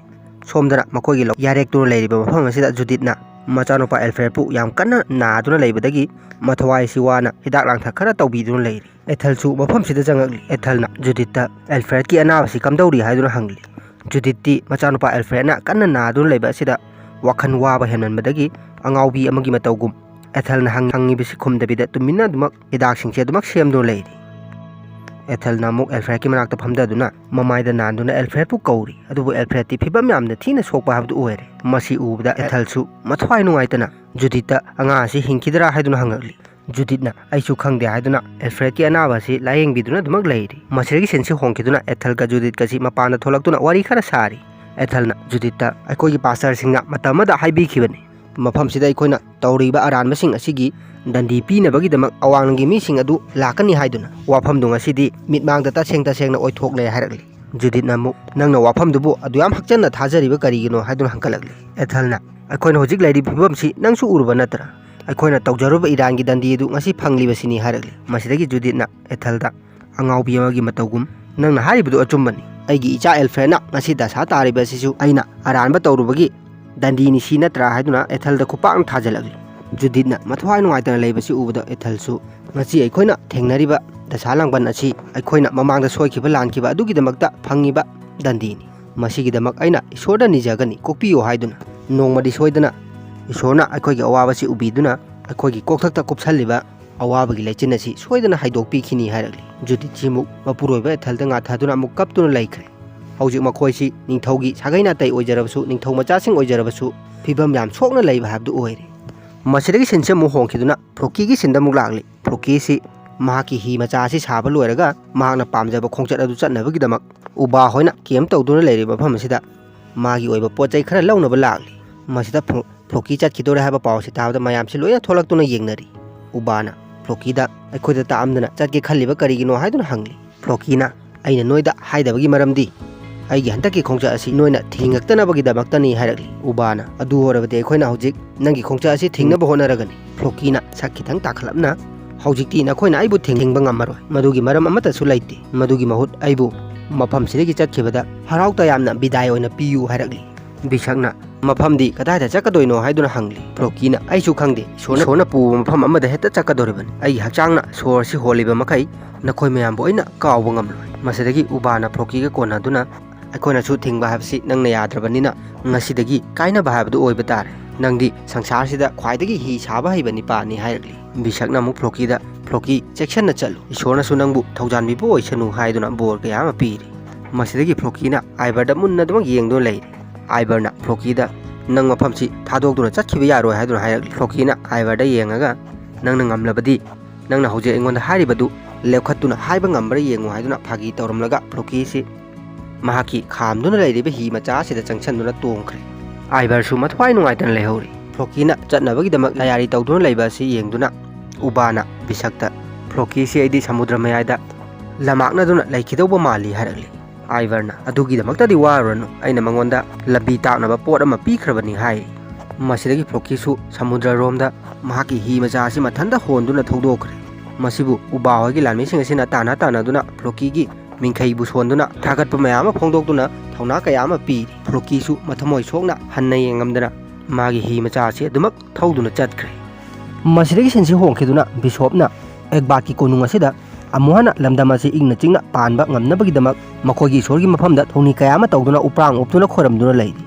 ꯁꯣꯝꯗꯅ ꯃꯈꯣꯏꯒꯤ ꯂꯧ ꯌꯥꯔꯦꯛꯇꯨꯅ ꯂꯩꯔꯤꯕ ꯃꯐꯝ ꯑꯁꯤꯗ ꯖꯨꯗꯤꯠꯅ ꯃꯆꯥꯅꯨꯄꯥ ꯑꯦꯜꯐ꯭ꯔꯦꯗꯄꯨ ꯌꯥꯝ ꯀꯟꯅ ꯅꯥꯗꯨꯅ ꯂꯩꯕꯗꯒꯤ ꯃꯊꯋꯥꯏꯁꯤ ꯋꯥꯅ ꯍꯤꯗꯥꯛ ꯂꯥꯡꯊꯛ ꯈꯔ ꯇꯧꯕꯤꯗꯨꯅ ꯂꯩꯔꯤ꯫ ꯑꯦꯊꯜꯁꯨ ꯃꯐꯝꯁꯤꯗ ꯆꯪꯉꯛꯂꯤ꯫ ꯑꯦꯊꯜꯅ ꯖꯨꯗꯤꯠꯇ ꯑꯦꯜꯐ꯭ꯔꯦꯗꯀꯤ ꯑꯅꯥꯕꯁꯤ ꯀꯝꯗꯧꯔꯤ ꯍꯥꯏꯗꯨꯅ ꯍꯪꯂꯤ꯫ ꯖꯨꯗꯤꯠꯇꯤ ꯃꯆꯥꯅꯨꯄꯥ ꯑꯦꯜꯐ꯭ꯔꯦꯗꯅ ꯀꯟꯅ ꯅꯥꯗꯨꯅ ꯂꯩꯕ ꯑꯁꯤꯗ ꯋꯥꯈꯜ ꯋꯥꯕ ꯍꯦꯟꯃꯟꯕꯗꯒꯤ ꯑꯉꯥꯎꯕꯤ ꯑꯃꯒꯤ ꯃꯇꯧꯒꯨꯝ ꯑꯦꯊꯜꯅ ꯍꯪ-, ꯍꯪꯉꯤꯕꯁꯤ ꯈꯨꯝꯗꯕꯤꯗ ꯇꯨꯃꯤꯟꯅ ꯑꯗꯨꯃꯛ ꯍꯤꯗꯥꯛꯁꯤꯡꯁꯦ ꯑꯗꯨꯃꯛ ꯁꯦꯝꯗꯨꯅ ꯂꯩꯔꯤ꯫ ꯑꯦꯊꯜꯅ ꯑꯃꯨꯛ ꯑꯦꯜꯐ꯭ꯔꯦꯗꯀꯤ ꯃꯅꯥꯛꯇ ꯐꯝꯗꯗꯨꯅ ꯃꯃꯥꯏꯗ ꯅꯥꯟꯗꯨꯅ ꯑꯦꯜꯐ꯭ꯔꯦꯗꯄꯨ ꯀꯧꯔꯤ꯫ ꯑꯗꯨꯕꯨ ꯑꯦꯜꯐ꯭ꯔꯦꯗꯇꯤ ꯐꯤꯕꯝ ꯌꯥꯝꯅ ꯊꯤꯅ ꯁꯣꯛꯄ ꯍꯥꯏꯕꯗꯨ ꯑꯣꯏꯔꯦ꯫ ꯃꯁꯤ ꯎꯕꯗ ꯑꯦꯊꯜꯁꯨ ꯃꯊ꯭ꯋꯥꯏ ꯅꯨꯡꯉꯥꯏꯇꯅ ꯖꯨꯗꯤꯠꯇ ꯑꯉꯥꯡ ꯑꯁꯤ ꯍꯤꯡꯈꯤꯗ꯭ꯔꯥ ꯍꯥꯏꯗꯨꯅ ꯍꯪꯉꯛꯂꯤ꯫ ꯖꯨꯗꯤꯠꯅ "ꯑꯩꯁꯨ ꯈꯪꯗꯦ" ꯍꯥꯏꯗꯨꯅ ꯑꯦꯜꯐ꯭ꯔꯦꯗꯀꯤ ꯑꯅꯥꯕ ꯑꯁꯤ ꯂꯥꯌꯦꯡꯕꯤꯗꯨꯅ ꯑꯗꯨꯃꯛ ꯂꯩꯔꯤ꯫ ꯃꯁꯤꯗꯒꯤ ꯁꯤꯟꯁꯤ ꯍꯣꯡꯈꯤꯗꯨꯅ ꯑꯦꯊꯜꯒ ꯖꯨꯗꯤꯠꯀꯁꯤ ꯃꯄꯥꯟꯗ ꯊꯣꯛꯂꯛꯇꯨꯅ ꯋꯥꯔꯤ ꯈꯔ ꯁꯥꯔꯤ꯫ ꯑꯦꯊꯜꯅ ꯖꯨꯗꯤꯠꯇ "ꯑꯩꯈꯣꯏꯒꯤ ꯄꯥꯁꯇꯔꯁꯤꯡꯅ ꯃꯇꯝ ꯑꯃꯗ ꯍꯥꯏꯕꯤꯈꯤꯕꯅꯤ, ꯃꯐꯝꯁꯤꯗ ꯑꯩꯈꯣꯏꯅ ꯇꯧꯔꯤꯕ ꯑꯔꯥꯟꯕꯁꯤꯡ ꯑꯁꯤꯒꯤ ꯗꯟꯗꯤ ꯄꯤꯅꯕꯒꯤꯗꯃꯛ ꯑꯋꯥꯡꯂꯝꯒꯤ ꯃꯤꯁꯤꯡ ꯑꯗꯨ ꯂꯥꯛꯀꯅꯤ ꯍꯥꯏꯗꯨꯅ꯫ ꯋꯥꯐꯝꯗꯨ ꯉꯁꯤꯗꯤ ꯃꯤꯠꯃꯥꯡꯗ ꯇꯁꯦꯡ ꯇꯁꯦꯡꯅ ꯑꯣꯏꯊꯣꯛꯂꯦ" ꯍꯥꯏꯔꯛꯂꯤ꯫ ꯖꯨꯗꯤꯠꯅ ꯑꯃꯨꯛ "ꯅꯪꯅ ꯋꯥꯐꯝꯗꯨꯕꯨ ꯑꯗꯨꯌꯥꯝ ꯍꯛꯆꯟꯅ ꯊꯥꯖꯔꯤꯕ ꯀꯔꯤꯒꯤꯅꯣ?" ꯍꯥꯏꯗꯨꯅ ꯍꯪꯒꯠꯂꯛꯂꯤ꯫ ꯑꯦꯊꯜꯅ "ꯑꯩꯈꯣꯏꯅ ꯍꯧꯖꯤꯛ ꯂꯩꯔꯤꯕ ꯐꯤꯕꯝꯁꯤ ꯅꯪꯁꯨ ꯎꯔꯕ ꯅꯠꯇ꯭ꯔꯥ? ꯑꯩꯈꯣꯏꯅ ꯇꯧꯖꯔꯨꯕ ꯏꯔꯥꯟꯒꯤ ꯗꯟꯗꯤ ꯑꯗꯨ ꯉꯁꯤ ꯐꯪꯂꯤꯕꯁꯤꯅꯤ" ꯍꯥꯏꯔꯛꯂꯤ꯫ ꯃꯁꯤꯗꯒꯤ ꯖꯨꯗꯤꯠꯅ ꯑꯦꯊꯜꯗ "ꯑꯉꯥꯎꯕꯤ ꯑꯃꯒꯤ ꯃꯇꯧꯒꯨꯝ, ꯅꯪꯅ ꯍꯥꯏꯔꯤꯕꯗꯨ ꯑꯆꯨꯝꯕꯅꯤ꯫ ꯑꯩꯒꯤ ꯏꯆꯥ ꯑꯦꯜꯐ꯭ꯔꯦꯗꯅ ꯉꯁꯤ ꯗꯁꯥ ꯇꯥꯔꯤꯕ ꯑꯁꯤꯁꯨ ꯑꯩꯅ ꯑꯔꯥꯟꯕ ꯇꯧꯔꯨꯕꯒꯤ ꯗꯟꯗꯤꯅꯤ ꯁꯤ ꯅꯠꯇ꯭ꯔꯥ?" ꯍꯥꯏꯗꯨꯅ ꯑꯦꯊꯜꯗ ꯈꯨꯄꯥꯛꯅ ꯊꯥꯖꯤꯜꯂꯛꯂꯤ꯫ ꯖꯨꯗꯤꯠꯅ ꯃꯊ꯭ꯋꯥꯏ ꯅꯨꯡꯉꯥꯏꯇꯅ ꯂꯩꯕꯁꯤ ꯎꯕꯗ ꯑꯦꯊꯜꯁꯨ "ꯉꯁꯤ ꯑꯩꯈꯣꯏꯅ ꯊꯦꯡꯅꯔꯤꯕ ꯗꯁꯥ ꯂꯥꯡꯕꯟ ꯑꯁꯤ ꯑꯩꯈꯣꯏꯅ ꯃꯃꯥꯡꯗ ꯁꯣꯏꯈꯤꯕ ꯂꯥꯟꯈꯤꯕ ꯑꯗꯨꯒꯤꯗꯃꯛꯇ ꯐꯪꯉꯤꯕ ꯗꯟꯗꯤꯅꯤ꯫ ꯃꯁꯤꯒꯤꯗꯃꯛ ꯑꯩꯅ ꯏꯁꯣꯔꯗ ꯅꯤꯖꯒꯅꯤ, ꯀꯣꯛꯄꯤꯌꯨ" ꯍꯥꯏꯗꯨꯅ ꯅꯣꯡꯃꯗꯤ ꯁꯣꯏꯗꯅ ꯏꯁꯣꯔꯅ ꯑꯩꯈꯣꯏꯒꯤ ꯑꯋꯥꯕꯁꯤ ꯎꯕꯤꯗꯨꯅ ꯑꯩꯈꯣꯏꯒꯤ ꯀꯣꯛꯊꯛꯇ ꯀꯨꯞꯁꯜꯂꯤꯕ ꯑꯋꯥꯕꯒꯤ ꯂꯩꯆꯤꯟ ꯑꯁꯤ ꯁꯣꯏꯗꯅ ꯍꯥꯏꯗꯣꯛꯄꯤꯈꯤꯅꯤ ꯍꯥꯏꯔꯛꯂꯤ꯫ ꯖꯨꯗꯤꯠꯁꯤ ꯑꯃꯨꯛ ꯃꯄꯨꯔꯣꯏꯕ ꯑꯦꯊꯜꯗ ꯉꯥꯊꯗꯨꯅ ꯑꯃꯨꯛ ꯀꯞꯇꯨꯅ ꯂꯩꯈ꯭ꯔꯦ꯫ ꯍꯧꯖꯤꯛ ꯃꯈꯣꯏꯁꯤ ꯅꯤꯡꯊꯧꯒꯤ ꯁꯥꯒꯩ ꯅꯥꯇꯩ ꯑꯣꯏꯖꯔꯕꯁꯨ, ꯅꯤꯡꯊꯧ ꯃꯆꯥꯁꯤꯡ ꯑꯣꯏꯖꯔꯕꯁꯨ, ꯐꯤꯕꯝ ꯌꯥꯝ ꯁꯣꯛꯅ ꯂꯩꯕ ꯍꯥꯏꯕꯗꯨ ꯑꯣꯏꯔꯦ꯫ ꯃꯁꯤꯗꯒꯤ ꯁꯤꯟꯁꯤ ꯑꯃꯨꯛ ꯍꯣꯡꯈꯤꯗꯨꯅ ꯐ꯭ꯂꯣꯀꯤꯒꯤ ꯁꯤꯟꯗ ꯑꯃꯨꯛ ꯂꯥꯛꯂꯤ꯫ ꯐ꯭ꯂꯣꯀꯤꯁꯤ ꯃꯍꯥꯛꯀꯤ ꯍꯤ ꯃꯆꯥ ꯑꯁꯤ ꯁꯥꯕ ꯂꯣꯏꯔꯒ ꯃꯍꯥꯛꯅ ꯄꯥꯝꯖꯕ ꯈꯣꯡꯆꯠ ꯑꯗꯨ ꯆꯠꯅꯕꯒꯤꯗꯃꯛ ꯎꯕꯥ ꯍꯣꯏꯅ ꯀꯦꯝ ꯇꯧꯗꯨꯅ ꯂꯩꯔꯤꯕ ꯃꯐꯝ ꯑꯁꯤꯗ ꯃꯥꯒꯤ ꯑꯣꯏꯕ ꯄꯣꯠ ꯆꯩ ꯈꯔ ꯂꯧꯅꯕ ꯂꯥꯛꯂꯤ꯫ ꯃꯁꯤꯗ ꯐ꯭ꯂꯣ-, ꯐ꯭ꯂꯣꯀꯤ ꯆꯠꯈꯤꯗꯧꯔꯦ ꯍꯥꯏꯕ ꯄꯥꯎ ꯑꯁꯤ ꯇꯥꯕꯗ ꯃꯌꯥꯝꯁꯤ ꯂꯣꯏꯅ ꯊꯣꯛꯂꯛꯇꯨꯅ ꯌꯦꯡꯅꯔꯤ꯫ ꯎꯕꯥꯅ ꯐ꯭ꯂꯣꯀꯤꯗ "ꯑꯩꯈꯣꯏꯗ ꯇꯥꯛꯑꯝꯗꯅ ꯆꯠꯀꯦ ꯈꯜꯂꯤꯕ ꯀꯔꯤꯒꯤꯅꯣ?" ꯍꯥꯏꯗꯨꯅ ꯍꯪꯂꯤ꯫ ꯐ꯭ꯂꯣꯀꯤꯅ "ꯑꯩꯅ ꯅꯣꯏꯗ ꯍꯥꯏꯗꯕꯒꯤ ꯃꯔꯝꯗꯤ ꯑꯩꯒꯤ ꯍꯟꯗꯛꯀꯤ ꯈꯣꯡꯆꯠ ꯑꯁꯤ ꯅꯣꯏꯅ ꯊꯤꯡꯉꯛꯇꯅꯕꯒꯤꯗꯃꯛꯇꯅꯤ" ꯍꯥꯏꯔꯛꯂꯤ꯫ ꯎꯕꯥꯅ "ꯑꯗꯨ ꯑꯣꯏꯔꯕꯗꯤ ꯑꯩꯈꯣꯏꯅ ꯍꯧꯖꯤꯛ ꯅꯪꯒꯤ ꯈꯣꯡꯆꯠ ꯑꯁꯤ ꯊꯤꯡꯅꯕ ꯍꯣꯠꯅꯔꯒꯅꯤ꯫" ꯐ꯭ꯂꯣꯀꯤꯅ ꯁꯛ ꯈꯤꯇꯪ ꯇꯥꯈꯠꯂꯞꯅ "ꯍꯧꯖꯤꯛꯇꯤ ꯅꯈꯣꯏꯅ ꯑꯩꯕꯨ ꯊꯤꯡꯕ ꯉꯝꯃꯔꯣꯏ꯫ ꯃꯗꯨꯒꯤ ꯃꯔꯝ ꯑꯃꯠꯇꯁꯨ ꯂꯩꯇꯦ꯫ ꯃꯗꯨꯒꯤ ꯃꯍꯨꯠ ꯑꯩꯕꯨ ꯃꯐꯝꯁꯤꯗꯒꯤ ꯆꯠꯈꯤꯕꯗ ꯍꯔꯥꯎ ꯇꯌꯥꯝꯅ ꯕꯤꯗꯥꯏ ꯑꯣꯏꯅ ꯄꯤꯌꯨ" ꯍꯥꯏꯔꯛꯂꯤ꯫ ꯕꯤꯁꯛꯅ "ꯃꯐꯝꯗꯤ ꯀꯗꯥꯏꯗ ꯆꯠꯀꯗꯣꯏꯅꯣ?" ꯍꯥꯏꯗꯨꯅ ꯍꯪꯂꯤ꯫ ꯐ꯭ꯂꯣꯀꯤꯅ, "ꯑꯩꯁꯨ ꯈꯪꯗꯦ, ꯏꯁꯣꯔꯅ, ꯏꯁꯣꯔꯅ ꯄꯨꯕ ꯃꯐꯝ ꯑꯃꯗ ꯍꯦꯛꯇ ꯆꯠꯀꯗꯧꯔꯤꯕꯅꯤ꯫ ꯑꯩꯒꯤ ꯍꯛꯆꯥꯡꯅ ꯁꯣꯔ ꯑꯁꯤ ꯍꯣꯜꯂꯤꯕ ꯃꯈꯩ ꯅꯈꯣꯏ ꯃꯌꯥꯝꯕꯨ ꯑꯩꯅ ꯀꯥꯎꯕ ꯉꯝꯂꯣꯏ꯫ ꯃꯁꯤꯗꯒꯤ ꯎꯕꯥꯅ ꯐ꯭ꯂꯣꯀꯤꯒ ꯀꯣꯟꯅꯗꯨꯅ, "ꯑꯩꯈꯣꯏꯅꯁꯨ ꯊꯤꯡꯕ ꯍꯥꯏꯕꯁꯤ ꯅꯪꯅ ꯌꯥꯗ꯭ꯔꯕꯅꯤꯅ ꯉꯁꯤꯗꯒꯤ ꯀꯥꯏꯅꯕ ꯍꯥꯏꯕꯗꯨ ꯑꯣꯏꯕ ꯇꯥꯔꯦ꯫ ꯅꯪꯗꯤ ꯁꯪꯁꯥꯔꯁꯤꯗ ꯈ꯭ꯋꯥꯏꯗꯒꯤ ꯍꯤ ꯁꯥꯕ ꯍꯩꯕ ꯅꯤꯄꯥꯅꯤ" ꯍꯥꯏꯔꯛꯂꯤ꯫ ꯕꯤꯁꯛꯅ ꯑꯃꯨꯛ ꯐ꯭ꯂꯣꯀꯤꯗ, "ꯐ꯭ꯂꯣꯀꯤ, ꯆꯦꯛꯁꯟꯅ ꯆꯠꯂꯨ, ꯏꯁꯣꯔꯅꯁꯨ ꯅꯪꯕꯨ ꯊꯧꯖꯥꯟꯕꯤꯕ ꯑꯣꯏꯁꯅꯨ" ꯍꯥꯏꯗꯨꯅ ꯕꯣꯔ ꯀꯌꯥ ꯑꯃ ꯄꯤꯔꯤ꯫ ꯃꯁꯤꯗꯒꯤ ꯐ꯭ꯂꯣꯀꯤꯅ ꯑꯥꯏꯚꯔꯗ ꯃꯨꯟꯅ ꯑꯗꯨꯃꯛ ꯌꯦꯡꯗꯨꯅ ꯂꯩꯔꯤ꯫ ꯑꯥꯏꯚꯔꯅ ꯐ꯭ꯂꯣꯀꯤꯗ, "ꯅꯪ ꯃꯐꯝꯁꯤ ꯊꯥꯗꯣꯛꯇꯨꯅ ꯆꯠꯈꯤꯕ ꯌꯥꯔꯣꯏ" ꯍꯥꯏꯗꯨꯅ ꯍꯥꯏꯔꯛꯂꯤ꯫ ꯐ꯭ꯂꯣꯀꯤꯅ ꯑꯥꯏꯚꯔꯗ ꯌꯦꯡꯉꯒ, "ꯅꯪꯅ ꯉꯝꯂꯕꯗꯤ ꯅꯪꯅ ꯍꯧꯖꯤꯛ ꯑꯩꯉꯣꯟꯗ ꯍꯥꯏꯔꯤꯕꯗꯨ ꯂꯦꯞꯈꯠꯇꯨꯅ ꯍꯥꯏꯕ ꯉꯝꯕ꯭ꯔꯥ ꯌꯦꯡꯉꯨ" ꯍꯥꯏꯗꯨꯅ ꯐꯥꯒꯤ ꯇꯧꯔꯝꯂꯒ ꯐ꯭ꯂꯣꯀꯤꯁꯤ ꯃꯍꯥꯛꯀꯤ ꯈꯥꯝꯗꯨꯅ ꯂꯩꯔꯤꯕ ꯍꯤ ꯃꯆꯥ ꯑꯁꯤꯗ ꯆꯪꯁꯤꯟꯗꯨꯅ ꯇꯣꯡꯈ꯭ꯔꯦ꯫ ꯑꯥꯏꯚꯔꯁꯨ ꯃꯊ꯭ꯋꯥꯏ ꯅꯨꯡꯉꯥꯏꯇꯅ ꯂꯩꯍꯧꯔꯤ꯫ ꯐ꯭ꯂꯣꯀꯤꯅ ꯆꯠꯅꯕꯒꯤꯗꯃꯛ ꯇꯌꯥꯔꯤ ꯇꯧꯗꯨꯅ ꯂꯩꯕ ꯑꯁꯤ ꯌꯦꯡꯗꯨꯅ ꯎꯕꯥꯅ ꯕꯤꯁꯛꯇ, "ꯐ꯭ꯂꯣꯀꯤꯁꯤ ꯑꯩꯗꯤ ꯁꯃꯨꯗ꯭ꯔ ꯃꯌꯥꯏꯗ ꯂꯝꯃꯥꯛꯅꯗꯨꯅ ꯂꯩꯈꯤꯗꯧꯕ ꯃꯥꯜꯂꯤ" ꯍꯥꯏꯔꯛꯂꯤ꯫ ꯑꯥꯏꯚꯔꯅ, "ꯑꯗꯨꯒꯤꯗꯃꯛꯇꯗꯤ ꯋꯥꯔꯨꯔꯅꯨ, ꯑꯩꯅ ꯃꯉꯣꯟꯗ ꯂꯝꯕꯤ ꯇꯥꯛꯅꯕ ꯄꯣꯠ ꯑꯃ ꯄꯤꯈ꯭ꯔꯕꯅꯤ" ꯍꯥꯏ꯫ ꯃꯁꯤꯗꯒꯤ ꯐ꯭ꯂꯣꯀꯤꯁꯨ ꯁꯃꯨꯗ꯭ꯔꯔꯣꯝꯗ ꯃꯍꯥꯛꯀꯤ ꯍꯤ ꯃꯆꯥ ꯑꯁꯤ ꯃꯊꯟꯇ ꯍꯣꯟꯗꯨꯅ ꯊꯧꯗꯣꯛꯈ꯭ꯔꯦ꯫ ꯃꯁꯤꯕꯨ ꯎꯕꯥ ꯍꯣꯏꯒꯤ ꯂꯥꯟꯃꯤꯁꯤꯡ ꯑꯁꯤꯅ ꯇꯥꯟꯅ ꯇꯥꯟꯅꯗꯨꯅ ꯐ꯭ꯂꯣꯀꯤꯒꯤ ꯃꯤꯡꯈꯩꯕꯨ ꯁꯣꯟꯗꯨꯅ ꯊꯥꯒꯠꯄ ꯃꯌꯥꯝ ꯑꯃ ꯐꯣꯡꯗꯣꯛꯇꯨꯅ ꯊꯧꯅꯥ ꯀꯌꯥ ꯑꯃ ꯄꯤꯔꯤ꯫ ꯐ꯭ꯂꯣꯀꯤꯁꯨ ꯃꯊꯃꯣꯏ ꯁꯣꯛꯅ ꯍꯟꯅ ꯌꯦꯡꯉꯝꯗꯅ ꯃꯥꯒꯤ ꯍꯤ ꯃꯆꯥ ꯑꯁꯤ ꯑꯗꯨꯃꯛ ꯊꯧꯗꯨꯅ ꯆꯠꯈ꯭ꯔꯦ꯫ ꯃꯁꯤꯗꯒꯤ ꯁꯤꯟꯁꯤ ꯍꯣꯡꯈꯤꯗꯨꯅ ꯕꯤꯁꯣꯞꯅ ꯑꯦꯛꯕꯥꯠꯀꯤ ꯀꯣꯅꯨꯡ ꯑꯁꯤꯗ ꯑꯃꯨꯛ ꯍꯟꯅ ꯂꯝꯗꯝ ꯑꯁꯤ ꯏꯪꯅ ꯆꯤꯛꯅ ꯄꯥꯟꯕ ꯉꯝꯅꯕꯒꯤꯗꯃꯛ ꯃꯈꯣꯏꯒꯤ ꯏꯁꯣꯔꯒꯤ ꯃꯐꯝꯗ ꯊꯧꯅꯤ ꯀꯌꯥ ꯑꯃ ꯇꯧꯗꯨꯅ ꯎꯄ꯭ꯔꯥꯡ ꯎꯞꯇꯨꯅ ꯈꯣꯏꯔꯝꯗꯨꯅ ꯂꯩꯔꯤ꯫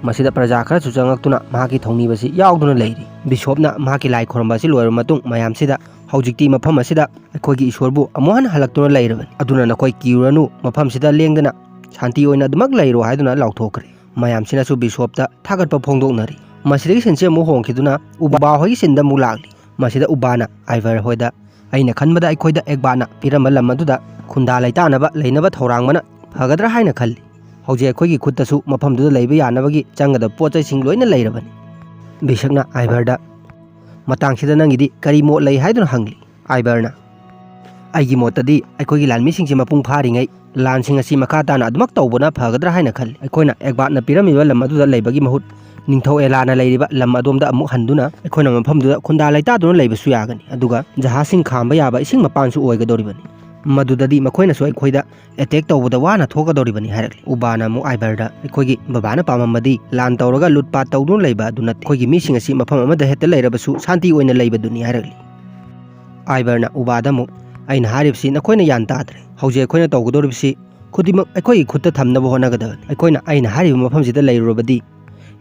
ꯃꯁꯤꯗ ꯄ꯭ꯔꯖꯥ ꯈꯔꯁꯨ ꯆꯪꯂꯛꯇꯨꯅ ꯃꯍꯥꯛꯀꯤ ꯊꯧꯅꯤꯕꯁꯤ ꯌꯥꯎꯗꯨꯅ ꯂꯩꯔꯤ꯫ ꯕꯤꯁꯣꯞꯅ ꯃꯍꯥꯛꯀꯤ ꯂꯥꯏ ꯈꯣꯏꯔꯝꯕ ꯑꯁꯤ ꯂꯣꯏꯔꯕ ꯃꯇꯨꯡ ꯃꯌꯥꯝꯁꯤꯗ, "ꯍꯧꯖꯤꯛꯇꯤ ꯃꯐꯝ ꯑꯁꯤꯗ ꯑꯩꯈꯣꯏꯒꯤ ꯏꯁꯣꯔꯕꯨ ꯑꯃꯨꯛ ꯍꯟꯅ ꯍꯜꯂꯛꯇꯨꯅ ꯂꯩꯔꯕꯅꯤ, ꯑꯗꯨꯅ ꯅꯈꯣꯏ ꯀꯤꯔꯨꯔꯅꯨ, ꯃꯐꯝꯁꯤꯗ ꯂꯦꯡꯗꯅ ꯁꯥꯟꯇꯤ ꯑꯣꯏꯅ ꯑꯗꯨꯃꯛ ꯂꯩꯔꯣ" ꯍꯥꯏꯗꯨꯅ ꯂꯥꯎꯊꯣꯛꯈ꯭ꯔꯦ꯫ ꯃꯌꯥꯝꯁꯤꯅꯁꯨ ꯕꯤꯁꯣꯞꯇ ꯊꯥꯒꯠꯄ ꯐꯣꯡꯗꯣꯛꯅꯔꯤ꯫ ꯃꯁꯤꯗꯒꯤ ꯁꯤꯟꯁꯤ ꯑꯃꯨꯛ ꯍꯣꯡꯈꯤꯗꯨꯅ ꯎꯕꯥ ꯍꯣꯏꯒꯤ ꯁꯤꯟꯗ ꯑꯃꯨꯛ ꯂꯥꯛꯂꯤ꯫ ꯃꯁꯤꯗ ꯎꯕꯥꯅ ꯑꯥꯏꯚꯔ ꯍꯣꯏꯗ, "ꯑꯩꯅ ꯈꯟꯕꯗ ꯑꯩꯈꯣꯏꯗ ꯑꯦꯛꯕꯥꯠꯅ ꯄꯤꯔꯝꯕ ꯂꯝ ꯑꯗꯨꯗ ꯈꯨꯟꯗꯥ ꯂꯩꯇꯥꯅꯕ ꯂꯩꯅꯕ ꯊꯧꯔꯥꯡꯕꯅ ꯐꯒꯗ꯭ꯔꯥ ꯍꯥꯏꯅ ꯈꯜꯂꯤ꯫ ꯍꯧꯖꯤꯛ ꯑꯩꯈꯣꯏꯒꯤ ꯈꯨꯠꯇꯁꯨ ꯃꯐꯝꯗꯨꯗ ꯂꯩꯕ ꯌꯥꯅꯕꯒꯤ ꯆꯪꯒꯗꯕ ꯄꯣꯠ ꯆꯩꯁꯤꯡ ꯂꯣꯏꯅ ꯂꯩꯔꯕꯅꯤ"꯫ ꯕꯤꯁꯛꯅ ꯑꯥꯏꯚꯔꯗ, "ꯃꯇꯥꯡꯁꯤꯗ ꯅꯪꯒꯤꯗꯤ ꯀꯔꯤ ꯃꯣꯠ ꯂꯩ?" ꯍꯥꯏꯗꯨꯅ ꯍꯪꯂꯤ꯫ ꯑꯥꯏꯚꯔꯅ, "ꯑꯩꯒꯤ ꯃꯣꯠꯇꯗꯤ ꯑꯩꯈꯣꯏꯒꯤ ꯂꯥꯟꯃꯤꯁꯤꯡꯁꯦ ꯃꯄꯨꯡ ꯐꯥꯔꯤꯉꯩ ꯂꯥꯟꯁꯤꯡ ꯑꯁꯤ ꯃꯈꯥ ꯇꯥꯅ ꯑꯗꯨꯃꯛ ꯇꯧꯕꯅ ꯐꯒꯗ꯭ꯔꯥ ꯍꯥꯏꯅ ꯈꯜꯂꯤ꯫ ꯑꯩꯈꯣꯏꯅ ꯑꯦꯛꯕꯥꯠꯅ ꯄꯤꯔꯝꯃꯤꯕ ꯂꯝ ꯑꯗꯨꯗ ꯂꯩꯕꯒꯤ ꯃꯍꯨꯠ ꯅꯤꯡꯊꯧ ꯑꯦꯂꯥꯅ ꯂꯩꯔꯤꯕ ꯂꯝ ꯑꯗꯣꯝꯗ ꯑꯃꯨꯛ ꯍꯟꯗꯨꯅ ꯑꯩꯈꯣꯏꯅ ꯃꯐꯝꯗꯨꯗ ꯈꯨꯟꯗꯥ ꯂꯩꯇꯥꯗꯨꯅ ꯂꯩꯕꯁꯨ ꯌꯥꯒꯅꯤ, ꯑꯗꯨꯒ ꯖꯍꯥꯖꯁꯤꯡ ꯈꯥꯝꯕ ꯌꯥꯕ ꯏꯁꯤꯡ ꯃꯄꯥꯟꯁꯨ ꯑꯣꯏꯒꯗꯧꯔꯤꯕꯅꯤ"꯫ ꯃꯗꯨꯗꯗꯤ ꯃꯈꯣꯏꯅꯁꯨ ꯑꯩꯈꯣꯏꯗ ꯑꯦꯇꯦꯛ ꯇꯧꯕꯗ ꯋꯥꯅ ꯊꯣꯛꯀꯗꯧꯔꯤꯕꯅꯤ ꯍꯥꯏꯔꯛꯂꯤ꯫ ꯎꯕꯥꯅ ꯑꯃꯨꯛ ꯑꯥꯏꯕꯔꯗ, "ꯑꯩꯈꯣꯏꯒꯤ ꯕꯕꯥꯅ ꯄꯥꯝꯃꯝꯕꯗꯤ ꯂꯥꯟ ꯇꯧꯔꯒ ꯂꯨꯠ ꯄꯥꯠ ꯇꯧꯗꯨꯅ ꯂꯩꯕ ꯑꯗꯨ ꯅꯠꯇꯦ꯫ ꯑꯩꯈꯣꯏꯒꯤ ꯃꯤꯁꯤꯡ ꯑꯁꯤ ꯃꯐꯝ ꯑꯃꯗ ꯍꯦꯛꯇ ꯂꯩꯔꯕꯁꯨ ꯁꯥꯟꯇꯤ ꯑꯣꯏꯅ ꯂꯩꯕꯗꯨꯅꯤ" ꯍꯥꯏꯔꯛꯂꯤ꯫ ꯑꯥꯏꯕꯔꯅ ꯎꯕꯥꯗ ꯑꯃꯨꯛ, "ꯑꯩꯅ ꯍꯥꯏꯔꯤꯕꯁꯤ ꯅꯈꯣꯏꯅ ꯒ꯭ꯌꯥꯟ ꯇꯥꯗ꯭ꯔꯦ꯫ ꯍꯧꯖꯤꯛ ꯑꯩꯈꯣꯏꯅ ꯇꯧꯒꯗꯧꯔꯤꯕꯁꯤ ꯈꯨꯗꯤꯡꯃꯛ ꯑꯩꯈꯣꯏꯒꯤ ꯈꯨꯠꯇ ꯊꯝꯅꯕ ꯍꯣꯠꯅꯒꯗꯕꯅꯤ꯫ ꯑꯩꯈꯣꯏꯅ ꯑꯩꯅ ꯍꯥꯏꯔꯤꯕ ꯃꯐꯝꯁꯤꯗ ꯂꯩꯔꯨꯔꯕꯗꯤ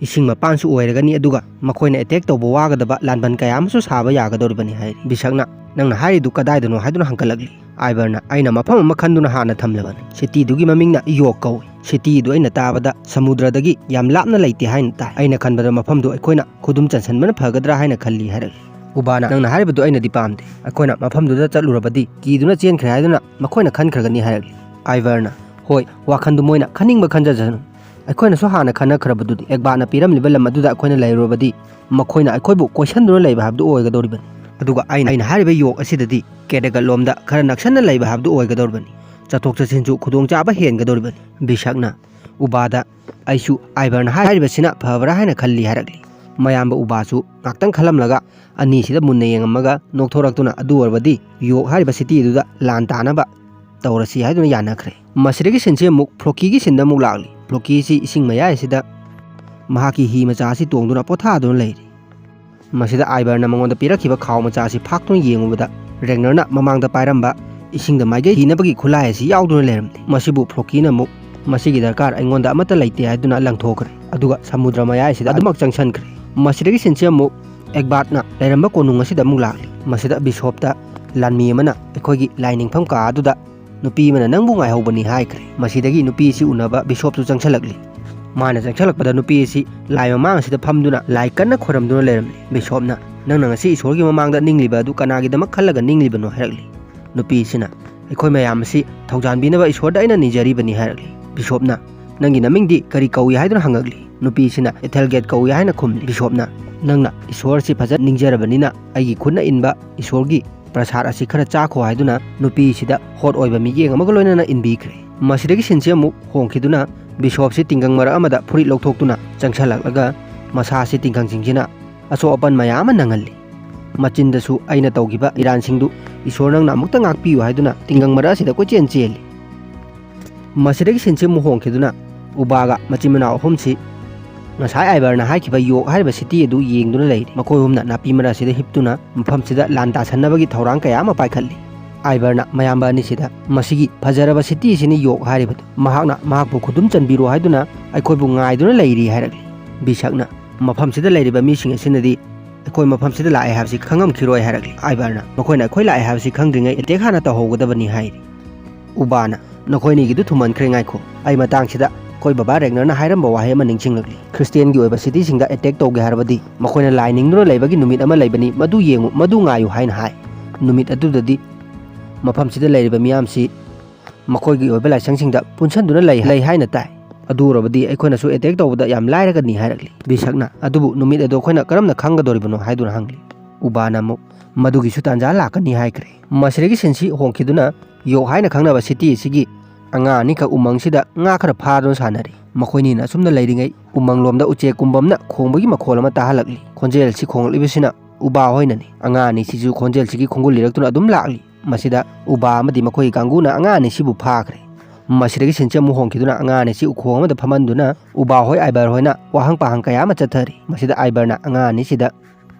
ꯏꯁꯤꯡ ꯃꯄꯥꯟꯁꯨ ꯑꯣꯏꯔꯒꯅꯤ, ꯑꯗꯨꯒ ꯃꯈꯣꯏꯅ ꯑꯦꯇꯦꯛ ꯇꯧꯕ ꯋꯥꯒꯗꯕ ꯂꯥꯟꯕꯟ ꯀꯌꯥ ꯑꯃꯁꯨ ꯁꯥꯕ ꯌꯥꯒꯗꯧꯔꯤꯕꯅꯤ" ꯍꯥꯏꯔꯤ꯫ ꯕꯤꯁꯛꯅ, "ꯅꯪꯅ ꯍꯥꯏꯔꯤꯗꯨ ꯀꯗꯥꯏꯗꯅꯣ?" ꯍꯥꯏꯗꯨꯅ ꯍꯪꯒꯠꯂꯛꯂꯤ꯫ ꯑꯥꯏꯕꯔꯅ, "ꯑꯩꯅ ꯃꯐꯝ ꯑꯃ ꯈꯟꯗꯨꯅ ꯍꯥꯟꯅ ꯊꯝꯂꯕꯅꯤ꯫ ꯁꯤꯇꯤꯗꯨꯒꯤ ꯃꯃꯤꯡꯅ ꯌꯣꯛ ꯀꯧꯏ꯫ ꯁꯤꯇꯤꯗꯨ ꯑꯩꯅ ꯇꯥꯕꯗ ꯁꯃꯨꯗ꯭ꯔꯗꯒꯤ ꯌꯥꯝ ꯂꯥꯞꯅ ꯂꯩꯇꯦ ꯍꯥꯏꯅ ꯇꯥꯏ꯫ ꯑꯩꯅ ꯈꯟꯕꯗ ꯃꯐꯝꯗꯨ ꯑꯩꯈꯣꯏꯅ ꯈꯨꯗꯨꯝ ꯆꯟꯁꯤꯟꯕꯅ ꯐꯒꯗ꯭ꯔꯥ ꯍꯥꯏꯅ ꯈꯜꯂꯤ" ꯍꯥꯏꯔꯛꯂꯤ꯫ ꯎꯕꯥꯅ, "ꯅꯪꯅ ꯍꯥꯏꯔꯤꯕꯗꯨ ꯑꯩꯅꯗꯤ ꯄꯥꯝꯗꯦ꯫ ꯑꯩꯈꯣꯏꯅ ꯃꯐꯝꯗꯨꯗ ꯆꯠꯂꯨꯔꯕꯗꯤ ꯀꯤꯗꯨꯅ ꯆꯦꯟꯈ꯭ꯔꯦ ꯍꯥꯏꯗꯨꯅ ꯃꯈꯣꯏꯅ ꯈꯟꯈ꯭ꯔꯒꯅꯤ" ꯍꯥꯏꯔꯛꯂꯤ꯫ ꯑꯥꯏꯕꯔꯅ, "ꯍꯣꯏ, ꯋꯥꯈꯟꯗꯨ ꯃꯣꯏꯅ ꯈꯟꯅꯤꯡꯕ ꯈꯟꯖꯁꯅꯨ꯫ ꯑꯩꯈꯣꯏꯅꯁꯨ ꯍꯥꯟꯅ ꯈꯟꯅꯈ꯭ꯔꯕꯗꯨꯗꯤ, ꯑꯦꯛꯕꯥꯠꯅ ꯄꯤꯔꯝꯂꯤꯕ ꯂꯝ ꯑꯗꯨꯗ ꯑꯩꯈꯣꯏꯅ ꯂꯩꯔꯨꯔꯕꯗꯤ ꯃꯈꯣꯏꯅ ꯑꯩꯈꯣꯏꯕꯨ ꯀꯣꯏꯁꯟꯗꯨꯅ ꯂꯩꯕ ꯍꯥꯏꯕꯗꯨ ꯑꯣꯏꯒꯗꯧꯔꯤꯕꯅꯤ꯫ ꯑꯗꯨꯒ ꯑꯩꯅ, ꯑꯩꯅ ꯍꯥꯏꯔꯤꯕ ꯌꯣꯛ ꯑꯁꯤꯗꯗꯤ ꯀꯦꯗꯒꯠꯂꯣꯝꯗ ꯈꯔ ꯅꯛꯁꯟꯅ ꯂꯩꯕ ꯍꯥꯏꯕꯗꯨ ꯑꯣꯏꯒꯗꯧꯔꯤꯕꯅꯤ꯫ ꯆꯠꯊꯣꯛ ꯆꯠꯁꯤꯟꯁꯨ ꯈꯨꯗꯣꯡꯆꯥꯕ ꯍꯦꯟꯒꯗꯧꯔꯤꯕꯅꯤ"꯫ ꯕꯤꯁꯛꯅ ꯎꯕꯥꯗ, "ꯑꯩꯁꯨ ꯑꯥꯏꯕꯔꯅ ꯍꯥꯏꯔꯤꯕꯁꯤꯅ ꯐꯕ꯭ꯔꯥ ꯍꯥꯏꯅ ꯈꯜꯂꯤ" ꯍꯥꯏꯔꯛꯂꯤ꯫ ꯃꯌꯥꯝꯕ ꯎꯕꯥꯁꯨ ꯉꯥꯛꯇꯪ ꯈꯜꯂꯝꯂꯒ ꯑꯅꯤꯁꯤꯗ ꯃꯨꯟꯅ ꯌꯦꯡꯉꯝꯃꯒ ꯅꯣꯛꯊꯣꯔꯛꯇꯨꯅ, "ꯑꯗꯨ ꯑꯣꯏꯔꯕꯗꯤ ꯌꯣꯛ ꯍꯥꯏꯔꯤꯕ ꯁꯤꯇꯤ ꯑꯗꯨꯗ ꯂꯥꯟ ꯇꯥꯅꯕ ꯇꯧꯔꯁꯤ" ꯍꯥꯏꯗꯨꯅ ꯌꯥꯅꯈ꯭ꯔꯦ꯫ ꯃꯁꯤꯗꯒꯤ ꯁꯤꯟꯁꯤ ꯑꯃꯨꯛ ꯐ꯭ꯂꯣꯀꯤꯒꯤ ꯁꯤꯟꯗ ꯑꯃꯨꯛ ꯂꯥꯛꯂꯤ꯫ ꯐ꯭ꯂꯣꯀꯤꯁꯤ ꯏꯁꯤꯡ ꯃꯌꯥꯏ ꯑꯁꯤꯗ ꯃꯍꯥꯛꯀꯤ ꯍꯤ ꯃꯆꯥ ꯑꯁꯤ ꯇꯣꯡꯗꯨꯅ ꯄꯣꯊꯥꯗꯨꯅ ꯂꯩꯔꯤ꯫ ꯃꯁꯤꯗ ꯑꯥꯏꯕꯔꯅ ꯃꯉꯣꯟꯗ ꯄꯤꯔꯛꯈꯤꯕ ꯈꯥꯎ ꯃꯆꯥ ꯑꯁꯤ ꯐꯥꯛꯇꯨꯅ ꯌꯦꯡꯉꯨꯕꯗ, ꯔꯦꯒꯅꯔꯅ ꯃꯃꯥꯡꯗ ꯄꯥꯏꯔꯝꯕ ꯏꯁꯤꯡꯗ ꯃꯥꯏꯀꯩ ꯊꯤꯅꯕꯒꯤ ꯈꯨꯠꯂꯥꯏ ꯑꯁꯤ ꯌꯥꯎꯗꯨꯅ ꯂꯩꯔꯝꯗꯦ꯫ ꯃꯁꯤꯕꯨ ꯐ꯭ꯂꯣꯀꯤꯅ ꯑꯃꯨꯛ, "ꯃꯁꯤꯒꯤ ꯗꯔꯀꯥꯔ ꯑꯩꯉꯣꯟꯗ ꯑꯃꯠꯇ ꯂꯩꯇꯦ" ꯍꯥꯏꯗꯨꯅ ꯂꯪꯊꯣꯛꯈ꯭ꯔꯦ꯫ ꯑꯗꯨꯒ ꯁꯃꯨꯗ꯭ꯔ ꯃꯌꯥꯏꯁꯤꯗ ꯑꯗꯨꯃꯛ ꯆꯪꯁꯤꯟꯈ꯭ꯔꯦ꯫ ꯃꯁꯤꯗꯒꯤ ꯁꯤꯟꯁꯤ ꯑꯃꯨꯛ ꯑꯦꯛꯕꯥꯠꯅ ꯂꯩꯔꯝꯕ ꯀꯣꯅꯨꯡ ꯑꯁꯤꯗ ꯑꯃꯨꯛ ꯂꯥꯛꯂꯤ꯫ ꯃꯁꯤꯗ ꯕꯤꯁꯣꯞꯇ ꯂꯥꯟꯃꯤ ꯑꯃꯅ ꯑꯩꯈꯣꯏꯒꯤ ꯂꯥꯏꯅꯤꯡꯐꯝ ꯀꯥ ꯑꯗꯨꯗ ꯅꯨꯄꯤ ꯑꯃꯅ ꯅꯪꯕꯨ ꯉꯥꯏꯍꯧꯕꯅꯤ ꯍꯥꯏꯈ꯭ꯔꯦ꯫ ꯃꯁꯤꯗꯒꯤ ꯅꯨꯄꯤ ꯑꯁꯤ ꯎꯅꯕ ꯕꯤꯁꯣꯞꯁꯨ ꯆꯪꯁꯤꯜꯂꯛꯂꯤ꯫ ꯃꯥꯅ ꯆꯪꯁꯤꯜꯂꯛꯄꯗ ꯅꯨꯄꯤ ꯑꯁꯤ ꯂꯥꯏ ꯃꯃꯥꯡ ꯑꯁꯤꯗ ꯐꯝꯗꯨꯅ ꯂꯥꯏ ꯀꯟꯅ ꯈꯣꯏꯔꯝꯗꯨꯅ ꯂꯩꯔꯝꯂꯤ꯫ ꯕꯤꯁꯣꯞꯅ, "ꯅꯪꯅ ꯉꯁꯤ ꯏꯁꯣꯔꯒꯤ ꯃꯃꯥꯡꯗ ꯅꯤꯡꯂꯤꯕ ꯑꯗꯨ ꯀꯅꯥꯒꯤꯗꯃꯛ ꯈꯜꯂꯒ ꯅꯤꯡꯂꯤꯕꯅꯣ?" ꯍꯥꯏꯔꯛꯂꯤ꯫ ꯅꯨꯄꯤ ꯑꯁꯤꯅ, "ꯑꯩꯈꯣꯏ ꯃꯌꯥꯝ ꯑꯁꯤ ꯊꯧꯖꯥꯟꯕꯤꯅꯕ ꯏꯁꯣꯔꯗ ꯑꯩꯅ ꯅꯤꯖꯔꯤꯕꯅꯤ" ꯍꯥꯏꯔꯛꯂꯤ꯫ ꯕꯤꯁꯣꯞꯅ, "ꯅꯪꯒꯤ ꯅꯃꯤꯡꯗꯤ ꯀꯔꯤ ꯀꯧꯏ?" ꯍꯥꯏꯗꯨꯅ ꯍꯪꯉꯛꯂꯤ꯫ ꯅꯨꯄꯤ ꯑꯁꯤꯅ, "ꯑꯦꯊꯦꯜꯒꯦꯠ ꯀꯧꯏ" ꯍꯥꯏꯅ ꯈꯨꯝꯂꯤ꯫ ꯕꯤꯁꯣꯞꯅ, "ꯅꯪꯅ ꯏꯁꯣꯔ ꯑꯁꯤ ꯐꯖꯅ ꯅꯤꯡꯖꯔꯕꯅꯤꯅ ꯑꯩꯒꯤ ꯈꯨꯠꯅ ꯏꯟꯕ ꯏꯁꯣꯔꯒꯤ ꯄ꯭ꯔꯁꯥꯗ ꯑꯁꯤ ꯈꯔ ꯆꯥꯈꯣ" ꯍꯥꯏꯗꯨꯅ ꯅꯨꯄꯤ ꯑꯁꯤꯗ ꯍꯣꯠ ꯑꯣꯏꯕ ꯃꯤꯠꯌꯦꯡ ꯑꯃꯒ ꯂꯣꯏꯅꯅ ꯏꯟꯕꯤꯈ꯭ꯔꯦ꯫ ꯃꯁꯤꯗꯒꯤ ꯁꯤꯟꯁꯤ ꯑꯃꯨꯛ ꯍꯣꯡꯈꯤꯗꯨꯅ ꯕꯤꯁꯣꯞꯁꯤ ꯇꯤꯡꯒꯪ ꯃꯔꯛ ꯑꯃꯗ ꯐꯨꯔꯤꯠ ꯂꯧꯊꯣꯛꯇꯨꯅ ꯆꯪꯁꯜꯂꯛꯂꯒ ꯃꯁꯥꯁꯤ ꯇꯤꯡꯒꯪꯁꯤꯡꯁꯤꯅ ꯑꯁꯣꯛ ꯑꯄꯟ ꯃꯌꯥꯝ ꯑꯃ ꯅꯪꯍꯜꯂꯤ꯫ ꯃꯆꯤꯟꯗꯁꯨ ꯑꯩꯅ ꯇꯧꯈꯤꯕ ꯏꯔꯥꯟꯁꯤꯡꯗꯨ ꯏꯁꯣꯔ ꯅꯪꯅ ꯑꯃꯨꯛꯇ ꯉꯥꯛꯄꯤꯌꯨ ꯍꯥꯏꯗꯨꯅ ꯇꯤꯡꯒꯪ ꯃꯔꯛ ꯑꯁꯤꯗ ꯀꯣꯏꯆꯦꯟ ꯆꯦꯜꯂꯤ꯫ ꯃꯁꯤꯗꯒꯤ ꯁꯤꯟꯁꯤ ꯑꯃꯨꯛ ꯍꯣꯡꯈꯤꯗꯨꯅ ꯎꯕꯥꯒ ꯃꯆꯤꯟ ꯃꯅꯥꯎ ꯑꯍꯨꯝꯁꯤ ꯉꯁꯥꯏ ꯑꯥꯏꯕꯔꯅ ꯍꯥꯏꯈꯤꯕ ꯌꯣꯛ ꯍꯥꯏꯔꯤꯕ ꯁꯤꯇꯤ ꯑꯗꯨ ꯌꯦꯡꯗꯨꯅ ꯂꯩꯔꯤ꯫ ꯃꯈꯣꯏ ꯑꯍꯨꯝꯅ ꯅꯥꯄꯤ ꯃꯔꯛ ꯑꯁꯤꯗ ꯍꯤꯞꯇꯨꯅ ꯃꯐꯝꯁꯤꯗ ꯂꯥꯟ ꯇꯥꯁꯟꯅꯕꯒꯤ ꯊꯧꯔꯥꯡ ꯀꯌꯥ ꯑꯃ ꯄꯥꯏꯈꯠꯂꯤ꯫ ꯑꯥꯏꯕꯔꯅ ꯃꯌꯥꯝꯕ ꯑꯅꯤꯁꯤꯗ ꯃꯁꯤꯒꯤ ꯐꯖꯔꯕ ꯁꯤꯇꯤ ꯑꯁꯤꯅ ꯌꯣꯛ ꯍꯥꯏꯔꯤꯕꯗꯨ ꯃꯍꯥꯛꯅ ꯃꯍꯥꯛꯄꯨ ꯈꯨꯗꯨꯝ ꯆꯟꯕꯤꯔꯣ ꯍꯥꯏꯗꯨꯅ ꯑꯩꯈꯣꯏꯕꯨ ꯉꯥꯏꯗꯨꯅ ꯂꯩꯔꯤ ꯍꯥꯏꯔꯛꯂꯤ꯫ ꯕꯤꯁꯛꯅ ꯃꯐꯝꯁꯤꯗ ꯂꯩꯔꯤꯕ ꯃꯤꯁꯤꯡ ꯑꯁꯤꯅꯗꯤ ꯑꯩꯈꯣꯏ ꯃꯐꯝꯁꯤꯗ ꯂꯥꯛꯑꯦ ꯍꯥꯏꯕꯁꯤ ꯈꯪꯉꯝꯈꯤꯔꯣꯏ ꯍꯥꯏꯔꯛꯂꯤ꯫ ꯑꯥꯏꯕꯔꯅ ꯃꯈꯣꯏꯅ ꯑꯩꯈꯣꯏ ꯂꯥꯛꯑꯦ ꯍꯥꯏꯕꯁꯤ ꯈꯪꯗ꯭ꯔꯤꯉꯩ ꯑꯦꯇꯦꯛ ꯍꯥꯟꯅ ꯇꯧꯍꯧꯒꯗꯕꯅꯤ ꯍꯥꯏꯔꯤ꯫ ꯎꯕꯥꯅ ꯅꯈꯣꯏꯅꯤꯒꯤꯗꯨ ꯊꯨꯃꯟꯈ꯭ꯔꯦ, ꯉꯥꯏꯈꯣ, ꯑꯩ ꯃꯇꯥꯡꯁꯤꯗ ꯑꯩꯈꯣꯏ ꯕꯕꯥ ꯔꯦꯒꯅꯔꯅ ꯍꯥꯏꯔꯝꯕ ꯋꯥꯍꯩ ꯑꯃ ꯅꯤꯡꯁꯤꯡꯂꯛꯂꯤ꯫ ꯈ꯭ꯔꯤꯁꯇꯤꯌꯥꯟꯒꯤ ꯑꯣꯏꯕ ꯁꯤꯇꯤꯁꯤꯡꯗ ꯑꯦꯇꯦꯛ ꯇꯧꯒꯦ ꯍꯥꯏꯔꯕꯗꯤ ꯃꯈꯣꯏꯅ ꯂꯥꯏ ꯅꯤꯡꯗꯨꯅ ꯂꯩꯕꯒꯤ ꯅꯨꯃꯤꯠ ꯑꯃ ꯂꯩꯕꯅꯤ, ꯃꯗꯨ ꯌꯦꯡꯉꯨ, ꯃꯗꯨ ꯉꯥꯏꯌꯨ ꯍꯥꯏꯅ ꯍꯥꯏ꯫ ꯅꯨꯃꯤꯠ ꯑꯗꯨꯗꯗꯤ ꯃꯐꯝꯁꯤꯗ ꯂꯩꯔꯤꯕ ꯃꯤꯌꯥꯝꯁꯤ ꯃꯈꯣꯏꯒꯤ ꯑꯣꯏꯕ ꯂꯥꯏꯁꯪꯁꯤꯡꯗ ꯄꯨꯟꯁꯤꯟꯗꯨꯅ ꯂꯩ, ꯂꯩ ꯍꯥꯏꯅ ꯇꯥꯏ꯫ ꯑꯗꯨ ꯑꯣꯏꯔꯕꯗꯤ ꯑꯩꯈꯣꯏꯅꯁꯨ ꯑꯦꯇꯦꯛ ꯇꯧꯕꯗ ꯌꯥꯝ ꯂꯥꯏꯔꯒꯅꯤ ꯍꯥꯏꯔꯛꯂꯤ꯫ ꯕꯤꯁꯛꯅ ꯑꯗꯨꯕꯨ ꯅꯨꯃꯤꯠ ꯑꯗꯨ ꯑꯩꯈꯣꯏꯅ ꯀꯔꯝꯅ ꯈꯪꯒꯗꯧꯔꯤꯕꯅꯣ ꯍꯥꯏꯗꯨꯅ ꯍꯪꯂꯤ꯫ ꯎꯕꯥꯅ ꯑꯃꯨꯛ ꯃꯗꯨꯒꯤꯁꯨ ꯇꯥꯟꯖꯥ ꯂꯥꯛꯀꯅꯤ ꯍꯥꯏꯈ꯭ꯔꯦ꯫ ꯃꯁꯤꯗꯒꯤ ꯁꯤꯟꯁꯤ ꯍꯣꯡꯈꯤꯗꯨꯅ ꯌꯣꯛ ꯍꯥꯏꯅ ꯈꯪꯅꯕ ꯁꯤꯇꯤ ꯑꯁꯤꯒꯤ ꯑꯉꯥꯡ ꯑꯅꯤꯈꯛ ꯎꯃꯪꯁꯤꯗ ꯉꯥ ꯈꯔ ꯐꯥꯗꯨꯅ ꯁꯥꯟꯅꯔꯤ꯫ ꯃꯈꯣꯏꯅꯤꯅ ꯑꯁꯨꯝꯅ ꯂꯩꯔꯤꯉꯩ ꯎꯃꯪꯂꯣꯝꯗ ꯎꯆꯦꯛ ꯀꯨꯝꯕꯝꯅ ꯈꯣꯡꯕꯒꯤ ꯃꯈꯣꯜ ꯑꯃ ꯇꯥꯍꯜꯂꯛꯂꯤ꯫ ꯈꯣꯟꯖꯦꯜꯁꯤ ꯈꯣꯡꯂꯛꯂꯤꯕꯁꯤꯅ ꯎꯕꯥ ꯍꯣꯏꯅꯅꯤ꯫ ꯑꯉꯥꯡ ꯑꯅꯤꯁꯤꯁꯨ ꯈꯣꯟꯖꯦꯜꯁꯤꯒꯤ ꯈꯣꯡꯒꯨꯜ ꯂꯤꯔꯛꯇꯨꯅ ꯑꯗꯨꯝ ꯂꯥꯛꯂꯤ꯫ ꯃꯁꯤꯗ ꯎꯕꯥ ꯑꯃꯗꯤ ꯃꯈꯣꯏꯒꯤ ꯀꯥꯡꯕꯨꯅ ꯑꯉꯥꯡ ꯑꯅꯤꯁꯤꯕꯨ ꯐꯥꯈ꯭ꯔꯦ꯫ ꯃꯁꯤꯗꯒꯤ ꯁꯤꯟꯁꯤ ꯑꯃꯨꯛ ꯍꯣꯡꯈꯤꯗꯨꯅ ꯑꯉꯥꯡ ꯑꯅꯤꯁꯤ ꯎꯈꯣꯡ ꯑꯃꯗ ꯐꯝꯍꯟꯗꯨꯅ ꯎꯕꯥ ꯍꯣꯏ ꯑꯥꯏꯕꯔ ꯍꯣꯏꯅ ꯋꯥꯍꯪ ꯄꯥꯍꯪ ꯀꯌꯥ ꯑꯃ ꯆꯠꯊꯔꯤ꯫ ꯃꯁꯤꯗ ꯑꯥꯏꯕꯔꯅ ꯑꯉꯥꯡ ꯑꯅꯤꯁꯤꯗ,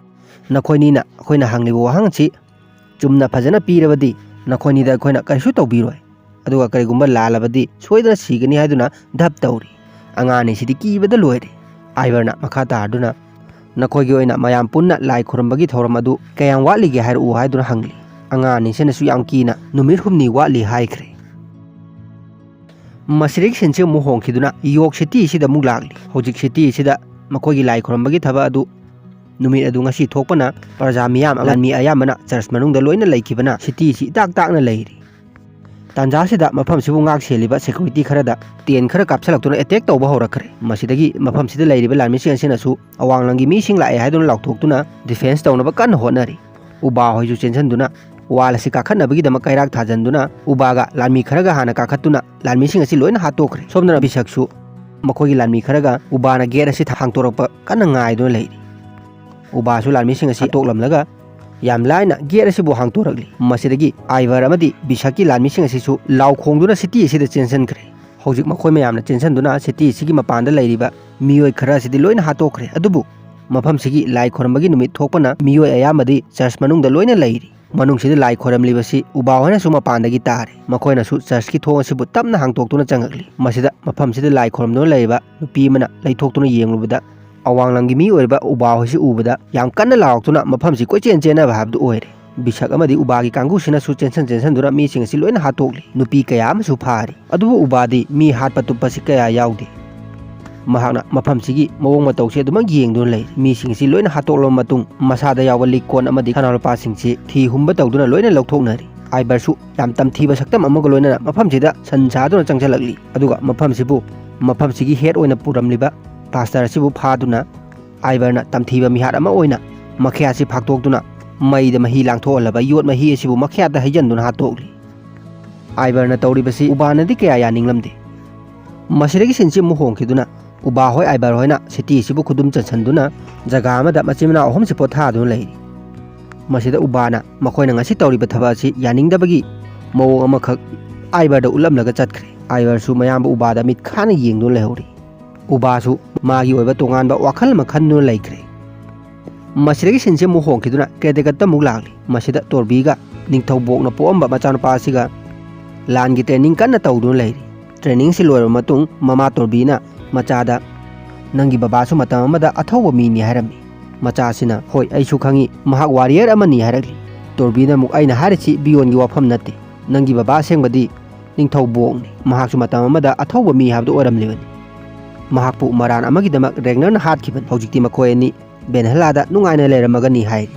"ꯅꯈꯣꯏꯅꯤꯅ ꯑꯩꯈꯣꯏꯅ ꯍꯪꯂꯤꯕ ꯋꯥꯍꯪ ꯑꯁꯤ ꯆꯨꯝꯅ ꯐꯖꯅ ꯄꯤꯔꯕꯗꯤ ꯅꯈꯣꯏꯅꯤꯗ ꯑꯩꯈꯣꯏꯅ ꯀꯔꯤꯁꯨ ꯇꯧꯕꯤꯔꯣꯏ, ꯑꯗꯨꯒ ꯀꯔꯤꯒꯨꯝꯕ ꯂꯥꯜꯂꯕꯗꯤ ꯁꯣꯏꯗꯅ ꯁꯤꯒꯅꯤ" ꯍꯥꯏꯗꯨꯅ ꯙꯞ ꯇꯧꯔꯤ꯫ ꯑꯉꯥꯡ ꯑꯅꯤꯁꯤꯗꯤ ꯀꯤꯕꯗ ꯂꯣꯏꯔꯦ꯫ ꯑꯥꯏꯕꯔꯅ ꯃꯈꯥ ꯇꯥꯗꯨꯅ, "ꯅꯈꯣꯏꯒꯤ ꯑꯣꯏꯅ ꯃꯌꯥꯝ ꯄꯨꯟꯅ ꯂꯥꯏ ꯈꯨꯔꯨꯝꯕꯒꯤ ꯊꯧꯔꯝ ꯑꯗꯨ ꯀꯌꯥꯝ ꯋꯥꯠꯂꯤꯒꯦ ꯍꯥꯏꯔꯛꯎ" ꯍꯥꯏꯗꯨꯅ ꯍꯪꯂꯤ꯫ ꯑꯉꯥꯡ ꯑꯅꯤꯁꯤꯅꯁꯨ ꯌꯥꯝ ꯀꯤꯅ, "ꯅꯨꯃꯤꯠ ꯍꯨꯝꯅꯤ ꯋꯥꯠꯂꯤ" ꯍꯥꯏꯈ꯭ꯔꯦ꯫ ꯃꯁꯤꯗꯒꯤ ꯁꯤꯟꯁꯤ ꯑꯃꯨꯛ ꯍꯣꯡꯈꯤꯗꯨꯅ ꯌꯣꯛ ꯁꯤꯇꯤ ꯑꯁꯤꯗ ꯑꯃꯨꯛ ꯂꯥꯛꯂꯤ꯫ ꯍꯧꯖꯤꯛ ꯁꯤꯇꯤ ꯑꯁꯤꯗ ꯃꯈꯣꯏꯒꯤ ꯂꯥꯏ ꯈꯨꯔꯨꯝꯕꯒꯤ ꯊꯕꯛ ꯑꯗꯨ, ꯅꯨꯃꯤꯠ ꯑꯗꯨ ꯉꯁꯤ ꯊꯣꯛꯄꯅ ꯄ꯭ꯔꯖꯥ ꯃꯤꯌꯥꯝ, ꯂꯥꯟꯃꯤ ꯑꯌꯥꯝꯕꯅ ꯆꯔꯆ ꯃꯅꯨꯡꯗ ꯂꯣꯏꯅ ꯂꯩꯈꯤꯕꯅ ꯁꯤꯇꯤ ꯑꯁꯤ ꯏꯇꯥꯛ ꯇꯥꯛꯅ ꯂꯩꯔꯤ꯫ ꯇꯥꯟꯖꯥꯁꯤꯗ ꯃꯐꯝꯁꯤꯕꯨ ꯉꯥꯛ ꯁꯦꯜꯂꯤꯕ ꯁꯦꯀ꯭ꯌꯨꯔꯤꯇꯤ ꯈꯔꯗ ꯇꯦꯟ ꯈꯔ ꯀꯥꯞꯁꯤꯜꯂꯛꯇꯨꯅ ꯑꯦꯇꯦꯛ ꯇꯧꯕ ꯍꯧꯔꯛꯈ꯭ꯔꯦ꯫ ꯃꯁꯤꯗꯒꯤ ꯃꯐꯝꯁꯤꯗ ꯂꯩꯔꯤꯕ ꯂꯥꯟꯃꯤꯁꯤꯡ ꯑꯁꯤꯅꯁꯨ ꯑꯋꯥꯡꯂꯪꯒꯤ ꯃꯤꯁꯤꯡ ꯂꯥꯛꯑꯦ ꯍꯥꯏꯗꯨꯅ ꯂꯥꯎꯊꯣꯛꯇꯨꯅ ꯗꯤꯐꯦꯟꯁ ꯇꯧꯅꯕ ꯀꯟꯅ ꯍꯣꯠꯅꯔꯤ꯫ ꯎꯕꯥ ꯍꯣꯏꯁꯨ ꯆꯦꯟꯁꯤꯟꯗꯨꯅ ꯋꯥꯜ ꯑꯁꯤ ꯀꯥꯈꯠꯅꯕꯒꯤꯗꯃꯛ ꯀꯩꯔꯥꯛ ꯊꯥꯖꯤꯟꯗꯨꯅ ꯎꯕꯥꯒ ꯂꯥꯟꯃꯤ ꯈꯔꯒ ꯍꯥꯟꯅ ꯀꯥꯈꯠꯇꯨꯅ ꯂꯥꯟꯃꯤꯁꯤꯡ ꯑꯁꯤ ꯂꯣꯏꯅ ꯍꯥꯠꯇꯣꯛꯈ꯭ꯔꯦ꯫ ꯁꯣꯝꯗꯅ ꯕꯤꯁꯛꯁꯨ ꯃꯈꯣꯏꯒꯤ ꯂꯥꯟꯃꯤ ꯈꯔꯒ ꯎꯕꯥꯅ ꯒꯦꯠ ꯑꯁꯤ ꯍꯥꯡꯇꯣꯔꯛꯄ ꯀꯟꯅ ꯉꯥꯏꯗꯨꯅ ꯂꯩꯔꯤ꯫ ꯎꯕꯥꯁꯨ ꯂꯥꯟꯃꯤꯁꯤꯡ ꯑꯁꯤ ꯍꯥꯠꯇꯣꯛꯂꯝꯂꯒ ꯌꯥꯝ ꯂꯥꯏꯅ ꯒꯦꯠ ꯑꯁꯤꯕꯨ ꯍꯥꯡꯗꯣꯔꯛꯂꯤ꯫ ꯃꯁꯤꯗꯒꯤ ꯑꯥꯏꯚꯔ ꯑꯃꯗꯤ ꯕꯤꯁꯛꯀꯤ ꯂꯥꯟꯃꯤꯁꯤꯡ ꯑꯁꯤꯁꯨ ꯂꯥꯎ ꯈꯣꯡꯗꯨꯅ ꯁꯤꯇꯤ ꯑꯁꯤꯗ ꯆꯦꯟꯁꯤꯟꯈ꯭ꯔꯦ꯫ ꯍꯧꯖꯤꯛ ꯃꯈꯣꯏ ꯃꯌꯥꯝꯅ ꯆꯦꯟꯁꯤꯟꯗꯨꯅ ꯁꯤꯇꯤ ꯑꯁꯤꯒꯤ ꯃꯄꯥꯟꯗ ꯂꯩꯔꯤꯕ ꯃꯤꯑꯣꯏ ꯈꯔ ꯑꯁꯤꯗꯤ ꯂꯣꯏꯅ ꯍꯥꯠꯇꯣꯛꯈ꯭ꯔꯦ꯫ ꯑꯗꯨꯕꯨ ꯃꯐꯝꯁꯤꯒꯤ ꯂꯥꯏ ꯈꯣꯏꯔꯝꯕꯒꯤ ꯅꯨꯃꯤꯠ ꯊꯣꯛꯄꯅ ꯃꯤꯑꯣꯏ ꯑꯌꯥꯝꯕꯗꯤ ꯆꯔꯆ ꯃꯅꯨꯡꯗ ꯂꯣꯏꯅ ꯂꯩꯔꯤ꯫ ꯃꯅꯨꯡꯁꯤꯗ ꯂꯥꯏ ꯈꯣꯏꯔꯝꯂꯤꯕꯁꯤ ꯎꯕꯥ ꯍꯣꯏꯅꯁꯨ ꯃꯄꯥꯟꯗꯒꯤ ꯇꯥꯔꯦ꯫ ꯃꯈꯣꯏꯅꯁꯨ ꯆꯔꯆꯀꯤ ꯊꯣꯡ ꯑꯁꯤꯕꯨ ꯇꯞꯅ ꯍꯥꯡꯇꯣꯛꯇꯨꯅ ꯆꯪꯉꯛꯂꯤ꯫ ꯃꯁꯤꯗ ꯃꯐꯝꯁꯤꯗ ꯂꯥꯏ ꯈꯣꯏꯔꯝꯗꯨꯅ ꯂꯩꯔꯤꯕ ꯅꯨꯄꯤ ꯑꯃꯅ ꯂꯩꯊꯣꯛꯇꯨꯅ ꯌꯦꯡꯂꯨꯕꯗ, ꯑꯋꯥꯡ ꯂꯝꯒꯤ ꯃꯤ ꯑꯣꯏꯔꯤꯕ ꯎꯕꯥ ꯍꯣꯏꯁꯤ ꯎꯕꯗ ꯌꯥꯝ ꯀꯟꯅ ꯂꯥꯎꯔꯛꯇꯨꯅ ꯃꯐꯝꯁꯤ ꯀꯣꯏꯆꯦꯟ ꯆꯦꯟꯅꯕ ꯍꯥꯏꯕꯗꯨ ꯑꯣꯏꯔꯦ꯫ ꯕꯤꯁꯛ ꯑꯃꯗꯤ ꯎꯕꯥꯒꯤ ꯀꯥꯡꯕꯨꯁꯤꯅꯁꯨ ꯆꯦꯟꯁꯟ ꯆꯦꯟꯁꯟꯗꯨꯅ ꯃꯤꯁꯤꯡ ꯑꯁꯤ ꯂꯣꯏꯅ ꯍꯥꯠꯇꯣꯛꯂꯤ꯫ ꯅꯨꯄꯤ ꯀꯌꯥ ꯑꯃꯁꯨ ꯐꯥꯔꯤ꯫ ꯑꯗꯨꯕꯨ ꯎꯕꯥꯗꯤ ꯃꯤ ꯍꯥꯠꯄ ꯇꯨꯞꯄꯁꯤ ꯀꯌꯥ ꯌꯥꯎꯗꯦ꯫ ꯃꯍꯥꯛꯅ ꯃꯐꯝꯁꯤꯒꯤ ꯃꯑꯣꯡ ꯃꯇꯧꯁꯤ ꯑꯗꯨꯃꯛ ꯌꯦꯡꯗꯨꯅ ꯂꯩ꯫ ꯃꯤꯁꯤꯡꯁꯤ ꯂꯣꯏꯅ ꯍꯥꯠꯇꯣꯛꯂꯕ ꯃꯇꯨꯡ, ꯃꯁꯥꯗ ꯌꯥꯎꯕ ꯂꯤꯛ ꯀꯣꯟ ꯑꯃꯗꯤ ꯁꯅꯥ ꯂꯨꯄꯥꯁꯤꯡꯁꯤ ꯊꯤ ꯍꯨꯝꯕ ꯇꯧꯗꯨꯅ ꯂꯣꯏꯅ ꯂꯧꯊꯣꯛꯅꯔꯤ꯫ ꯑꯥꯏꯕꯔꯁꯨ ꯌꯥꯝ ꯇꯝꯊꯤꯕ ꯁꯛꯇꯝ ꯑꯃꯒ ꯂꯣꯏꯅꯅ ꯃꯐꯝꯁꯤꯗ ꯁꯟ ꯁꯥꯗꯨꯅ ꯆꯪꯁꯤꯜꯂꯛꯂꯤ꯫ ꯑꯗꯨꯒ ꯃꯐꯝꯁꯤꯕꯨ, ꯃꯐꯝꯁꯤꯒꯤ ꯍꯦꯠ ꯑꯣꯏꯅ ꯄꯨꯔꯝꯂꯤꯕ ꯄꯥꯁꯇꯔ ꯑꯁꯤꯕꯨ ꯐꯥꯗꯨꯅ ꯑꯥꯏꯕꯔꯅ ꯇꯝꯊꯤꯕ ꯃꯤꯍꯥꯠ ꯑꯃ ꯑꯣꯏꯅ ꯃꯈꯌꯥꯠꯁꯤ ꯐꯥꯛꯇꯣꯛꯇꯨꯅ ꯃꯩꯗ ꯃꯍꯤ ꯂꯥꯡꯊꯣꯛꯍꯜꯂꯕ ꯌꯣꯠ ꯃꯍꯤ ꯑꯁꯤꯕꯨ ꯃꯈꯌꯥꯠꯇ ꯍꯩꯖꯤꯟꯗꯨꯅ ꯍꯥꯠꯇꯣꯛꯂꯤ꯫ ꯑꯥꯏꯕꯔꯅ ꯇꯧꯔꯤꯕꯁꯤ ꯎꯕꯥꯅꯗꯤ ꯀꯌꯥ ꯌꯥꯅꯤꯡꯂꯝꯗꯦ꯫ ꯃꯁꯤꯗꯒꯤ ꯁꯤꯟꯁꯤ ꯑꯃꯨꯛ ꯍꯣꯡꯈꯤꯗꯨꯅ ꯎꯕꯥ ꯍꯣꯏ ꯑꯥꯏꯕꯔ ꯍꯣꯏꯅ ꯁꯤꯇꯤ ꯑꯁꯤꯕꯨ ꯈꯨꯗꯨꯝ ꯆꯟꯁꯤꯟꯗꯨꯅ ꯖꯒꯥ ꯑꯃꯗ ꯃꯆꯤꯟ ꯃꯅꯥꯎ ꯑꯍꯨꯝꯁꯤ ꯄꯣꯊꯥꯗꯨꯅ ꯂꯩꯔꯤ꯫ ꯃꯁꯤꯗ ꯎꯕꯥꯅ ꯃꯈꯣꯏꯅ ꯉꯁꯤ ꯇꯧꯔꯤꯕ ꯊꯕꯛ ꯑꯁꯤ ꯌꯥꯅꯤꯡꯗꯕꯒꯤ ꯃꯑꯣꯡ ꯑꯃꯈꯛ ꯑꯥꯏꯕꯔꯗ ꯎꯠꯂꯝꯂꯒ ꯆꯠꯈ꯭ꯔꯦ꯫ ꯑꯥꯏꯕꯔꯁꯨ ꯃꯌꯥꯝꯕ ꯎꯕꯥꯗ ꯃꯤꯠ ꯈꯥꯅ ꯌꯦꯡꯗꯨꯅ ꯂꯩꯍꯧꯔꯤ꯫ ꯎꯕꯥꯁꯨ ꯃꯥꯒꯤ ꯑꯣꯏꯕ ꯇꯣꯉꯥꯟꯕ ꯋꯥꯈꯜ ꯑꯃ ꯈꯟꯗꯨꯅ ꯂꯩꯈ꯭ꯔꯦ꯫ ꯃꯁꯤꯗꯒꯤ ꯁꯤꯟꯁꯤ ꯑꯃꯨꯛ ꯍꯣꯡꯈꯤꯗꯨꯅ ꯀ꯭ꯔꯦꯗꯦꯒꯠꯇ ꯑꯃꯨꯛ ꯂꯥꯛꯂꯤ꯫ ꯃꯁꯤꯗ ꯇꯣꯔꯕꯤꯒ ꯅꯤꯡꯊꯧꯕꯣꯛꯅ ꯄꯣꯛꯑꯝꯕ ꯃꯆꯥꯅꯨꯄꯥ ꯑꯁꯤꯒ ꯂꯥꯟꯒꯤ ꯇ꯭ꯔꯦꯅꯤꯡ ꯀꯟꯅ ꯇꯧꯗꯨꯅ ꯂꯩꯔꯤ꯫ ꯇ꯭ꯔꯦꯅꯤꯡꯁꯤ ꯂꯣꯏꯔꯕ ꯃꯇꯨꯡ ꯃꯃꯥ ꯇꯣꯔꯕꯤꯅ ꯃꯆꯥꯗ, "ꯅꯪꯒꯤ ꯕꯕꯥꯁꯨ ꯃꯇꯝ ꯑꯃꯗ ꯑꯊꯧꯕ ꯃꯤꯅꯤ" ꯍꯥꯏꯔꯝꯃꯤ꯫ ꯃꯆꯥꯁꯤꯅ, "ꯍꯣꯏ, ꯑꯩꯁꯨ ꯈꯪꯏ, ꯃꯍꯥꯛ ꯋꯥꯔꯤꯌꯔ ꯑꯃꯅꯤ" ꯍꯥꯏꯔꯛꯂꯤ꯫ ꯇꯣꯔꯕꯤꯅ ꯑꯃꯨꯛ, "ꯑꯩꯅ ꯍꯥꯏꯔꯤꯁꯤ ꯕꯤꯌꯣꯟꯒꯤ ꯋꯥꯐꯝ ꯅꯠꯇꯦ꯫ ꯅꯪꯒꯤ ꯕꯕꯥ ꯑꯁꯦꯡꯕꯗꯤ ꯅꯤꯡꯊꯧꯕꯣꯛꯅꯤ꯫ ꯃꯍꯥꯛꯁꯨ ꯃꯇꯝ ꯑꯃꯗ ꯑꯊꯧꯕ ꯃꯤ ꯍꯥꯏꯕꯗꯨ ꯑꯣꯏꯔꯝꯂꯤꯕꯅꯤ꯫ ꯃꯍꯥꯛꯄꯨ ꯃꯔꯥꯟ ꯑꯃꯒꯤꯗꯃꯛ ꯔꯦꯒꯅꯔꯅ ꯍꯥꯠꯈꯤꯕꯅꯤ꯫ ꯍꯧꯖꯤꯛꯇꯤ ꯃꯈꯣꯏ ꯑꯅꯤ ꯕꯦꯟꯍꯂꯥꯗ ꯅꯨꯡꯉꯥꯏꯅ ꯂꯩꯔꯝꯃꯒꯅꯤ" ꯍꯥꯏꯔꯤ꯫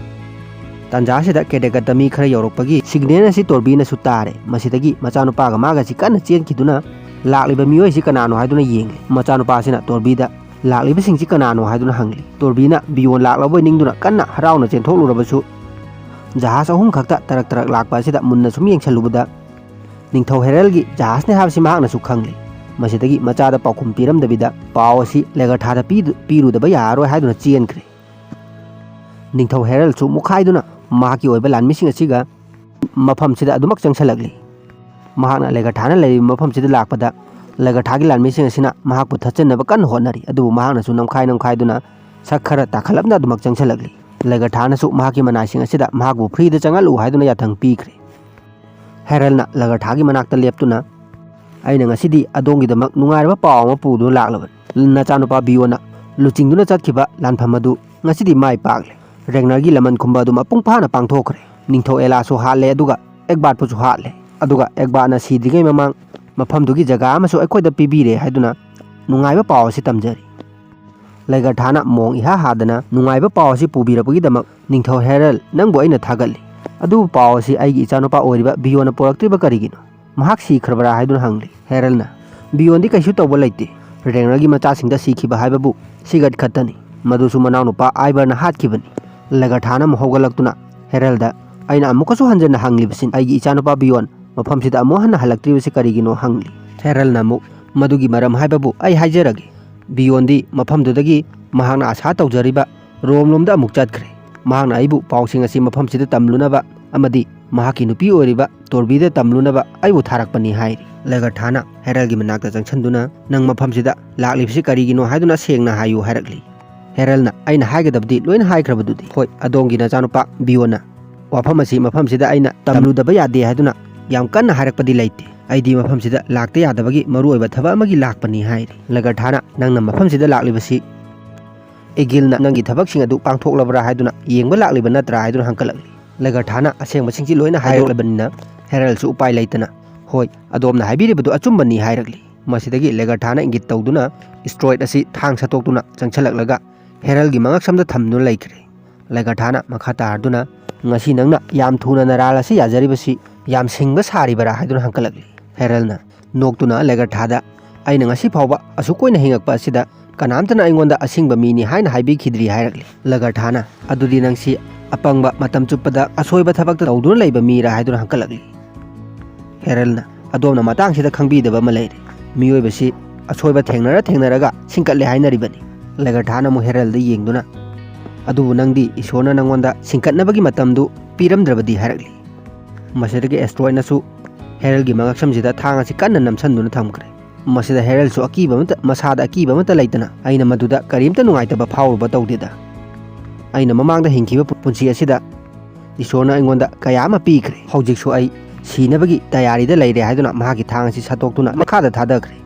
ꯇꯥꯟꯖꯥꯁꯤꯗ ꯀꯦꯗꯦꯀꯠꯇ ꯃꯤ ꯈꯔ ꯌꯧꯔꯛꯄꯒꯤ ꯁꯤꯒꯅꯦꯜ ꯑꯁꯤ ꯇꯣꯔꯕꯤꯅꯁꯨ ꯇꯥꯔꯦ꯫ ꯃꯁꯤꯗꯒꯤ ꯃꯆꯥꯅꯨꯄꯥꯒ ꯃꯥꯒꯁꯤ ꯀꯟꯅ ꯆꯦꯟꯈꯤꯗꯨꯅ ꯂꯥꯛꯂꯤꯕ ꯃꯤꯑꯣꯏꯁꯤ ꯀꯅꯥꯅꯣ ꯍꯥꯏꯗꯨꯅ ꯌꯦꯡꯂꯤ꯫ ꯃꯆꯥꯅꯨꯄꯥꯁꯤꯅ ꯇꯣꯔꯕꯤꯗ, "ꯂꯥꯛꯂꯤꯕꯁꯤꯡꯁꯤ ꯀꯅꯥꯅꯣ?" ꯍꯥꯏꯗꯨꯅ ꯍꯪꯂꯤ꯫ ꯇꯣꯔꯕꯤꯅ ꯕꯤꯌꯣꯟ ꯂꯥꯛꯂꯕꯣꯏ ꯅꯤꯡꯗꯨꯅ ꯀꯟꯅ ꯍꯔꯥꯎꯅ ꯆꯦꯟꯊꯣꯛꯂꯨꯔꯕꯁꯨ, ꯖꯍꯥꯖ ꯑꯍꯨꯝ ꯈꯛꯇ ꯇꯔꯛ ꯇꯔꯛ ꯂꯥꯛꯄ ꯑꯁꯤꯗ ꯃꯨꯟꯅ ꯁꯨꯝ ꯌꯦꯡꯁꯜꯂꯨꯕꯗ, ꯅꯤꯡꯊꯧ ꯍꯦꯔꯜꯒꯤ ꯖꯍꯥꯖꯅꯤ ꯍꯥꯏꯕꯁꯤ ꯃꯍꯥꯛꯅꯁꯨ ꯈꯪꯂꯤ꯫ ꯃꯁꯤꯗꯒꯤ ꯃꯆꯥꯗ ꯄꯥꯎꯈꯨꯝ ꯄꯤꯔꯝꯗꯕꯤꯗ ꯄꯥꯎ ꯑꯁꯤ ꯂꯦꯒꯔꯊꯥꯗ ꯄꯤꯗ-, ꯄꯤꯔꯨꯗꯕ ꯌꯥꯔꯔꯣꯏ ꯍꯥꯏꯗꯨꯅ ꯆꯦꯟꯈ꯭ꯔꯦ꯫ ꯅꯤꯡꯊꯧ ꯍꯦꯔꯜꯁꯨ ꯃꯨꯛꯈꯥꯏꯗꯨꯅ ꯃꯍꯥꯛꯀꯤ ꯑꯣꯏꯕ ꯂꯥꯟꯃꯤꯁꯤꯡ ꯑꯁꯤꯒ ꯃꯐꯝꯁꯤꯗ ꯑꯗꯨꯃꯛ ꯆꯪꯁꯤꯜꯂꯛꯂꯤ꯫ ꯃꯍꯥꯛꯅ ꯂꯦꯒꯔꯊꯥꯅ ꯂꯩꯔꯤꯕ ꯃꯐꯝꯁꯤꯗ ꯂꯥꯛꯄꯗ ꯂꯦꯒꯔꯊꯥꯒꯤ ꯂꯥꯟꯃꯤꯁꯤꯡ ꯑꯁꯤꯅ ꯃꯍꯥꯛꯄꯨ ꯊꯠꯆꯟꯅꯕ ꯀꯟꯅ ꯍꯣꯠꯅꯔꯤ, ꯑꯗꯨꯕꯨ ꯃꯍꯥꯛꯅꯁꯨ ꯅꯝꯈꯥꯏ ꯅꯝꯈꯥꯏꯗꯨꯅ ꯁꯛ ꯈꯔ ꯇꯥꯈꯠꯂꯞꯅ ꯑꯗꯨꯃꯛ ꯆꯪꯁꯤꯜꯂꯛꯂꯤ꯫ ꯂꯦꯒꯔꯊꯥꯅꯁꯨ ꯃꯍꯥꯛꯀꯤ ꯃꯅꯥꯏꯁꯤꯡ ꯑꯁꯤꯗ ꯃꯍꯥꯛꯄꯨ ꯐ꯭ꯔꯤꯗ ꯆꯪꯍꯜꯂꯨ ꯍꯥꯏꯗꯨꯅ ꯌꯥꯊꯪ ꯄꯤꯈ꯭ꯔꯦ꯫ ꯍꯦꯔꯜꯅ ꯂꯦꯒꯔꯊꯥꯒꯤ ꯃꯅꯥꯛꯇ ꯂꯦꯞꯇꯨꯅ, "ꯑꯩꯅ ꯉꯁꯤꯗꯤ ꯑꯗꯣꯝꯒꯤꯗꯃꯛ ꯅꯨꯡꯉꯥꯏꯔꯕ ꯄꯥꯎ ꯑꯃ ꯄꯨꯗꯨꯅ ꯂꯥꯛꯂꯕꯅꯤ꯫ ꯅꯆꯥꯅꯨꯄꯥ ꯕꯤꯌꯣꯅ ꯂꯨꯆꯤꯡꯗꯨꯅ ꯆꯠꯈꯤꯕ ꯂꯥꯟꯐꯝ ꯑꯗꯨ ꯉꯁꯤꯗꯤ ꯃꯥꯏ ꯄꯥꯛꯂꯦ꯫ ꯔꯦꯒꯅꯔꯒꯤ ꯂꯃꯟ ꯈꯨꯝꯕ ꯑꯗꯨ ꯃꯄꯨꯡ ꯐꯥꯅ ꯄꯥꯡꯊꯣꯛꯈ꯭ꯔꯦ꯫ ꯅꯤꯡꯊꯧ ꯑꯦꯂꯥꯁꯨ ꯍꯥꯠꯂꯦ, ꯑꯗꯨꯒ ꯑꯦꯛꯕꯥꯠꯄꯨꯁꯨ ꯍꯥꯠꯂꯦ꯫ ꯑꯗꯨꯒ ꯑꯦꯛꯕꯥꯠꯅ ꯁꯤꯗ꯭ꯔꯤꯉꯩ ꯃꯃꯥꯡ ꯃꯐꯝꯗꯨꯒꯤ ꯖꯒꯥ ꯑꯃꯁꯨ ꯑꯩꯈꯣꯏꯗ ꯄꯤꯕꯤꯔꯦ ꯍꯥꯏꯗꯨꯅ ꯅꯨꯡꯉꯥꯏꯕ ꯄꯥꯎ ꯑꯁꯤ ꯇꯝꯖꯔꯤ"꯫ ꯂꯦꯒꯔꯊꯥꯅ ꯃꯣꯡ ꯏꯍꯥ ꯍꯥꯗꯅ, "ꯅꯨꯡꯉꯥꯏꯕ ꯄꯥꯎ ꯑꯁꯤ ꯄꯨꯕꯤꯔꯛꯄꯒꯤꯗꯃꯛ ꯅꯤꯡꯊꯧ ꯍꯦꯔꯜ, ꯅꯪꯕꯨ ꯑꯩꯅ ꯊꯥꯒꯠꯂꯤ꯫ ꯑꯗꯨꯕꯨ ꯄꯥꯎ ꯑꯁꯤ ꯑꯩꯒꯤ ꯏꯆꯥꯅꯨꯄꯥ ꯑꯣꯏꯔꯤꯕ ꯕꯤꯌꯣꯅ ꯄꯣꯔꯛꯇ꯭ꯔꯤꯕ ꯀꯔꯤꯒꯤꯅꯣ? ꯃꯍꯥꯛ ꯁꯤꯈ꯭ꯔꯕ꯭ꯔꯥ?" ꯍꯥꯏꯗꯨꯅ ꯍꯪꯂꯤ꯫ ꯍꯦꯔꯜꯅ, "ꯕꯤꯌꯣꯟꯗꯤ ꯀꯩꯁꯨ ꯇꯧꯕ ꯂꯩꯇꯦ꯫ ꯔꯦꯒꯅꯔꯒꯤ ꯃꯆꯥꯁꯤꯡꯗ ꯁꯤꯈꯤꯕ ꯍꯥꯏꯕꯕꯨ ꯁꯤꯒꯠ ꯈꯛꯇꯅꯤ꯫ ꯃꯗꯨꯁꯨ ꯃꯅꯥꯎꯅꯨꯄꯥ ꯑꯥꯏꯕꯔꯅ ꯍꯥꯠꯈꯤꯕꯅꯤ"꯫ ꯂꯦꯒꯔꯊꯥꯅ ꯑꯃꯨꯛ ꯍꯧꯒꯠꯂꯛꯇꯨꯅ ꯍꯦꯔꯜꯗ, "ꯑꯩꯅ ꯑꯃꯨꯛꯀꯁꯨ ꯍꯟꯖꯟꯅ ꯍꯪꯂꯤꯕꯁꯤ, ꯑꯩꯒꯤ ꯏꯆꯥꯅꯨꯄꯥ ꯕꯤꯌꯣꯟ ꯃꯐꯝꯁꯤꯗ ꯑꯃꯨꯛ ꯍꯟꯅ ꯍꯜꯂꯛꯇ꯭ꯔꯤꯕꯁꯤ ꯀꯔꯤꯒꯤꯅꯣ?" ꯍꯪꯂꯤ꯫ ꯍꯦꯔꯜꯅ ꯑꯃꯨꯛ, "ꯃꯗꯨꯒꯤ ꯃꯔꯝ ꯍꯥꯏꯕꯕꯨ ꯑꯩ ꯍꯥꯏꯖꯔꯒꯦ꯫ ꯕꯤꯌꯣꯟꯗꯤ ꯃꯐꯝꯗꯨꯗꯒꯤ ꯃꯍꯥꯛꯅ ꯑꯁꯥ ꯇꯧꯖꯔꯤꯕ ꯔꯣꯝꯂꯣꯝꯗ ꯑꯃꯨꯛ ꯆꯠꯈ꯭ꯔꯦ꯫ ꯃꯍꯥꯛꯅ ꯑꯩꯕꯨ ꯄꯥꯎꯁꯤꯡ ꯑꯁꯤ ꯃꯐꯝꯁꯤꯗ ꯇꯝꯂꯨꯅꯕ ꯑꯃꯗꯤ ꯃꯍꯥꯛꯀꯤ ꯅꯨꯄꯤ ꯑꯣꯏꯔꯤꯕ ꯇꯣꯔꯕꯤꯗ ꯇꯝꯂꯨꯅꯕ ꯑꯩꯕꯨ ꯊꯥꯔꯛꯄꯅꯤ" ꯍꯥꯏꯔꯤ꯫ ꯂꯦꯒꯔꯊꯥꯅ ꯍꯦꯔꯜꯒꯤ ꯃꯅꯥꯛꯇ ꯆꯪꯁꯤꯟꯗꯨꯅ, "ꯅꯪ ꯃꯐꯝꯁꯤꯗ ꯂꯥꯛꯂꯤꯕꯁꯤ ꯀꯔꯤꯒꯤꯅꯣ ꯍꯥꯏꯗꯨꯅ ꯁꯦꯡꯅ ꯍꯥꯏꯌꯨ" ꯍꯥꯏꯔꯛꯂꯤ꯫ ꯍꯦꯔꯜꯅ, "ꯑꯩꯅ ꯍꯥꯏꯒꯗꯕꯗꯤ ꯂꯣꯏꯅ ꯍꯥꯏꯈ꯭ꯔꯕꯗꯨꯗꯤ꯫ ꯍꯣꯏ, ꯑꯗꯣꯝꯒꯤ ꯅꯆꯥꯅꯨꯄꯥ ꯕꯤꯌꯣꯟꯅ ꯋꯥꯐꯝ ꯑꯁꯤ ꯃꯐꯝꯁꯤꯗ ꯑꯩꯅ ꯇꯝꯂꯨꯗꯕ ꯌꯥꯗꯦ ꯍꯥꯏꯗꯨꯅ ꯌꯥꯝ ꯀꯟꯅ ꯍꯥꯏꯔꯛꯄꯗꯤ ꯂꯩꯇꯦ꯫ ꯑꯩꯗꯤ ꯃꯐꯝꯁꯤꯗ ꯂꯥꯛꯇ ꯌꯥꯗꯕꯒꯤ ꯃꯔꯨꯑꯣꯏꯕ ꯊꯕꯛ ꯑꯃꯒꯤ ꯂꯥꯛꯄꯅꯤ" ꯍꯥꯏꯔꯤ꯫ ꯂꯦꯒꯔꯊꯥꯅ, "ꯅꯪꯅ ꯃꯐꯝꯁꯤꯗ ꯂꯥꯛꯂꯤꯕꯁꯤ ꯏꯒꯤꯜꯅ ꯅꯪꯒꯤ ꯊꯕꯛꯁꯤꯡ ꯑꯗꯨ ꯄꯥꯡꯊꯣꯛꯂꯕ꯭ꯔꯥ ꯍꯥꯏꯗꯨꯅ ꯌꯦꯡꯕ ꯂꯥꯛꯂꯤꯕ ꯅꯠꯇ꯭ꯔꯥ?" ꯍꯥꯏꯗꯨꯅ ꯍꯪꯀꯠꯂꯛꯂꯤ꯫ ꯂꯦꯒꯔꯊꯥꯅ ꯑꯁꯦꯡꯕꯁꯤꯡꯁꯤ ꯂꯣꯏꯅ ꯍꯥꯏꯗꯣꯛꯂꯕꯅꯤꯅ ꯍꯦꯔꯜꯁꯨ ꯎꯄꯥꯏ ꯂꯩꯇꯅ, "ꯍꯣꯏ, ꯑꯗꯣꯝꯅ ꯍꯥꯏꯕꯤꯔꯤꯕꯗꯨ ꯑꯆꯨꯝꯕꯅꯤ" ꯍꯥꯏꯔꯛꯂꯤ꯫ ꯃꯁꯤꯗꯒꯤ ꯂꯦꯒꯔꯊꯥꯅ ꯏꯪꯒꯤꯠ ꯇꯧꯗꯨꯅ ꯏꯁꯇ꯭ꯔꯣꯏꯠ ꯑꯁꯤ ꯊꯥꯡ ꯁꯠꯇꯣꯛꯇꯨꯅ ꯆꯪꯁꯤꯜꯂꯛꯂꯒ ꯍꯦꯔꯜꯒꯤ ꯃꯉꯛꯁꯝꯗ ꯊꯝꯗꯨꯅ ꯂꯩꯈ꯭ꯔꯦ꯫ ꯂꯦꯒꯔꯊꯥꯅ ꯃꯈꯥ ꯇꯥꯔꯗꯨꯅ, "ꯉꯁꯤ ꯅꯪꯅ ꯌꯥꯝ ꯊꯨꯅ ꯅꯔꯥꯜ ꯑꯁꯤ ꯌꯥꯖꯔꯤꯕꯁꯤ ꯌꯥꯝ ꯁꯤꯡꯕ ꯁꯥꯔꯤꯕꯔꯥ?" ꯍꯥꯏꯗꯨꯅ ꯍꯪꯀꯠꯂꯛꯂꯤ꯫ ꯍꯦꯔꯜꯅ ꯅꯣꯛꯇꯨꯅ ꯂꯦꯒꯔꯊꯥꯗ, "ꯑꯩꯅ ꯉꯁꯤ ꯐꯥꯎꯕ ꯑꯁꯨꯛ ꯀꯨꯏꯅ ꯍꯤꯡꯉꯛꯄ ꯑꯁꯤꯗ ꯀꯅꯥꯝꯇꯅ ꯑꯩꯉꯣꯟꯗ ꯑꯁꯤꯡꯕ ꯃꯤꯅꯤ ꯍꯥꯏꯅ ꯍꯥꯏꯕꯤꯈꯤꯗ꯭ꯔꯤ" ꯍꯥꯏꯔꯛꯂꯤ꯫ ꯂꯦꯒꯔꯊꯥꯅ, "ꯑꯗꯨꯗꯤ ꯅꯪꯁꯤ ꯑꯄꯪꯕ, ꯃꯇꯝ ꯆꯨꯞꯄꯗ ꯑꯁꯣꯏꯕ ꯊꯕꯛꯇ ꯇꯧꯗꯨꯅ ꯂꯩꯕ ꯃꯤꯔꯥ?" ꯍꯥꯏꯗꯨꯅ ꯍꯪꯀꯠꯂꯛꯂꯤ꯫ ꯍꯦꯔꯜꯅ, "ꯑꯗꯣꯝꯅ ꯃꯇꯥꯡꯁꯤꯗ ꯈꯪꯕꯤꯗꯕ ꯑꯃ ꯂꯩꯔꯦ꯫ ꯃꯤꯑꯣꯏꯕꯁꯤ ꯑꯁꯣꯏꯕ ꯊꯦꯡꯅꯔ ꯊꯦꯡꯅꯔꯒ ꯁꯤꯡꯀꯠꯂꯦ ꯍꯥꯏꯅꯔꯤꯕꯅꯤ"꯫ ꯂꯦꯒꯔꯊꯥꯅ ꯑꯃꯨꯛ ꯍꯦꯔꯜꯗ ꯌꯦꯡꯗꯨꯅ, ꯑꯗꯨꯕꯨ ꯅꯪꯗꯤ ꯏꯁꯣꯔꯅ ꯅꯪꯉꯣꯟꯗ ꯁꯤꯡꯀꯠꯅꯕꯒꯤ ꯃꯇꯝꯗꯨ ꯄꯤꯔꯝꯗ꯭ꯔꯕꯗꯤ" ꯍꯥꯏꯔꯛꯂꯤ꯫ ꯃꯁꯤꯗꯒꯤ ꯑꯦꯁꯇ꯭ꯔꯣꯏꯅꯁꯨ ꯍꯦꯔꯜꯒꯤ ꯃꯉꯛꯁꯝꯁꯤꯗ ꯊꯥꯡ ꯑꯁꯤ ꯀꯟꯅ ꯅꯝꯁꯤꯟꯗꯨꯅ ꯊꯝꯈ꯭ꯔꯦ꯫ ꯃꯁꯤꯗ ꯍꯦꯔꯜꯁꯨ ꯑꯀꯤꯕ ꯑꯃꯠꯇ, ꯃꯁꯥꯗ ꯑꯀꯤꯕ ꯑꯃꯠꯇ ꯂꯩꯇꯅ, "ꯑꯩꯅ ꯃꯗꯨꯗ ꯀꯔꯤꯝꯇ ꯅꯨꯡꯉꯥꯏꯇꯕ ꯐꯥꯎꯔꯨꯕ ꯇꯧꯗꯦꯗ꯫ ꯑꯩꯅ ꯃꯃꯥꯡꯗ ꯍꯤꯡꯈꯤꯕ ꯄꯨ-, ꯄꯨꯟꯁꯤ ꯑꯁꯤꯗ ꯏꯁꯣꯔꯅ ꯑꯩꯉꯣꯟꯗ ꯀꯌꯥ ꯑꯃ ꯄꯤꯈ꯭ꯔꯦ꯫ ꯍꯧꯖꯤꯛꯁꯨ ꯑꯩ ꯁꯤꯅꯕꯒꯤ ꯇꯌꯥꯔꯤꯗ ꯂꯩꯔꯦ" ꯍꯥꯏꯗꯨꯅ ꯃꯍꯥꯛꯀꯤ ꯊꯥꯡ ꯑꯁꯤ ꯁꯠꯇꯣꯛꯇꯨꯅ ꯃꯈꯥꯗ ꯊꯥꯗꯈ꯭ꯔꯦ꯫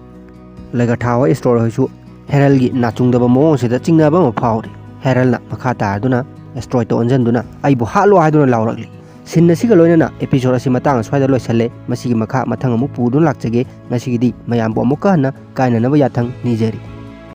ꯂꯦꯒꯔꯊꯥ ꯍꯣꯏ ꯑꯦꯁꯇ꯭ꯔꯣꯏ ꯍꯣꯏꯁꯨ ꯍꯦꯔꯜꯒꯤ ꯅꯥꯆꯨꯡꯗꯕ ꯃꯑꯣꯡ ꯑꯁꯤꯗ ꯆꯤꯡꯅꯕ ꯑꯃ ꯐꯥꯎꯔꯤ꯫ ꯍꯦꯔꯜꯅ ꯃꯈꯥ ꯇꯥꯔꯗꯨꯅ ꯑꯦꯁꯇ꯭ꯔꯣꯏꯗ ꯑꯣꯟꯁꯤꯟꯗꯨꯅ "ꯑꯩꯕꯨ ꯍꯥꯠꯂꯣ" ꯍꯥꯏꯗꯨꯅ ꯂꯥꯎꯔꯛꯂꯤ꯫ ꯁꯤꯟ ꯑꯁꯤꯒ ꯂꯣꯏꯅꯅ ꯑꯦꯄꯤꯁꯣꯗ ꯑꯁꯤ ꯃꯇꯥꯡ ꯑꯁ꯭ꯋꯥꯏꯗ ꯂꯣꯏꯁꯤꯜꯂꯦ꯫ ꯃꯁꯤꯒꯤ ꯃꯈꯥ ꯃꯊꯪ ꯑꯃꯨꯛ ꯄꯨꯗꯨꯅ ꯂꯥꯛꯆꯒꯦ꯫ ꯉꯁꯤꯒꯤꯗꯤ ꯃꯌꯥꯝꯕꯨ ꯑꯃꯨꯛꯀ ꯍꯟꯅ ꯀꯥꯏꯅꯅꯕ ꯌꯥꯊꯪ ꯅꯤꯖꯔꯤ꯫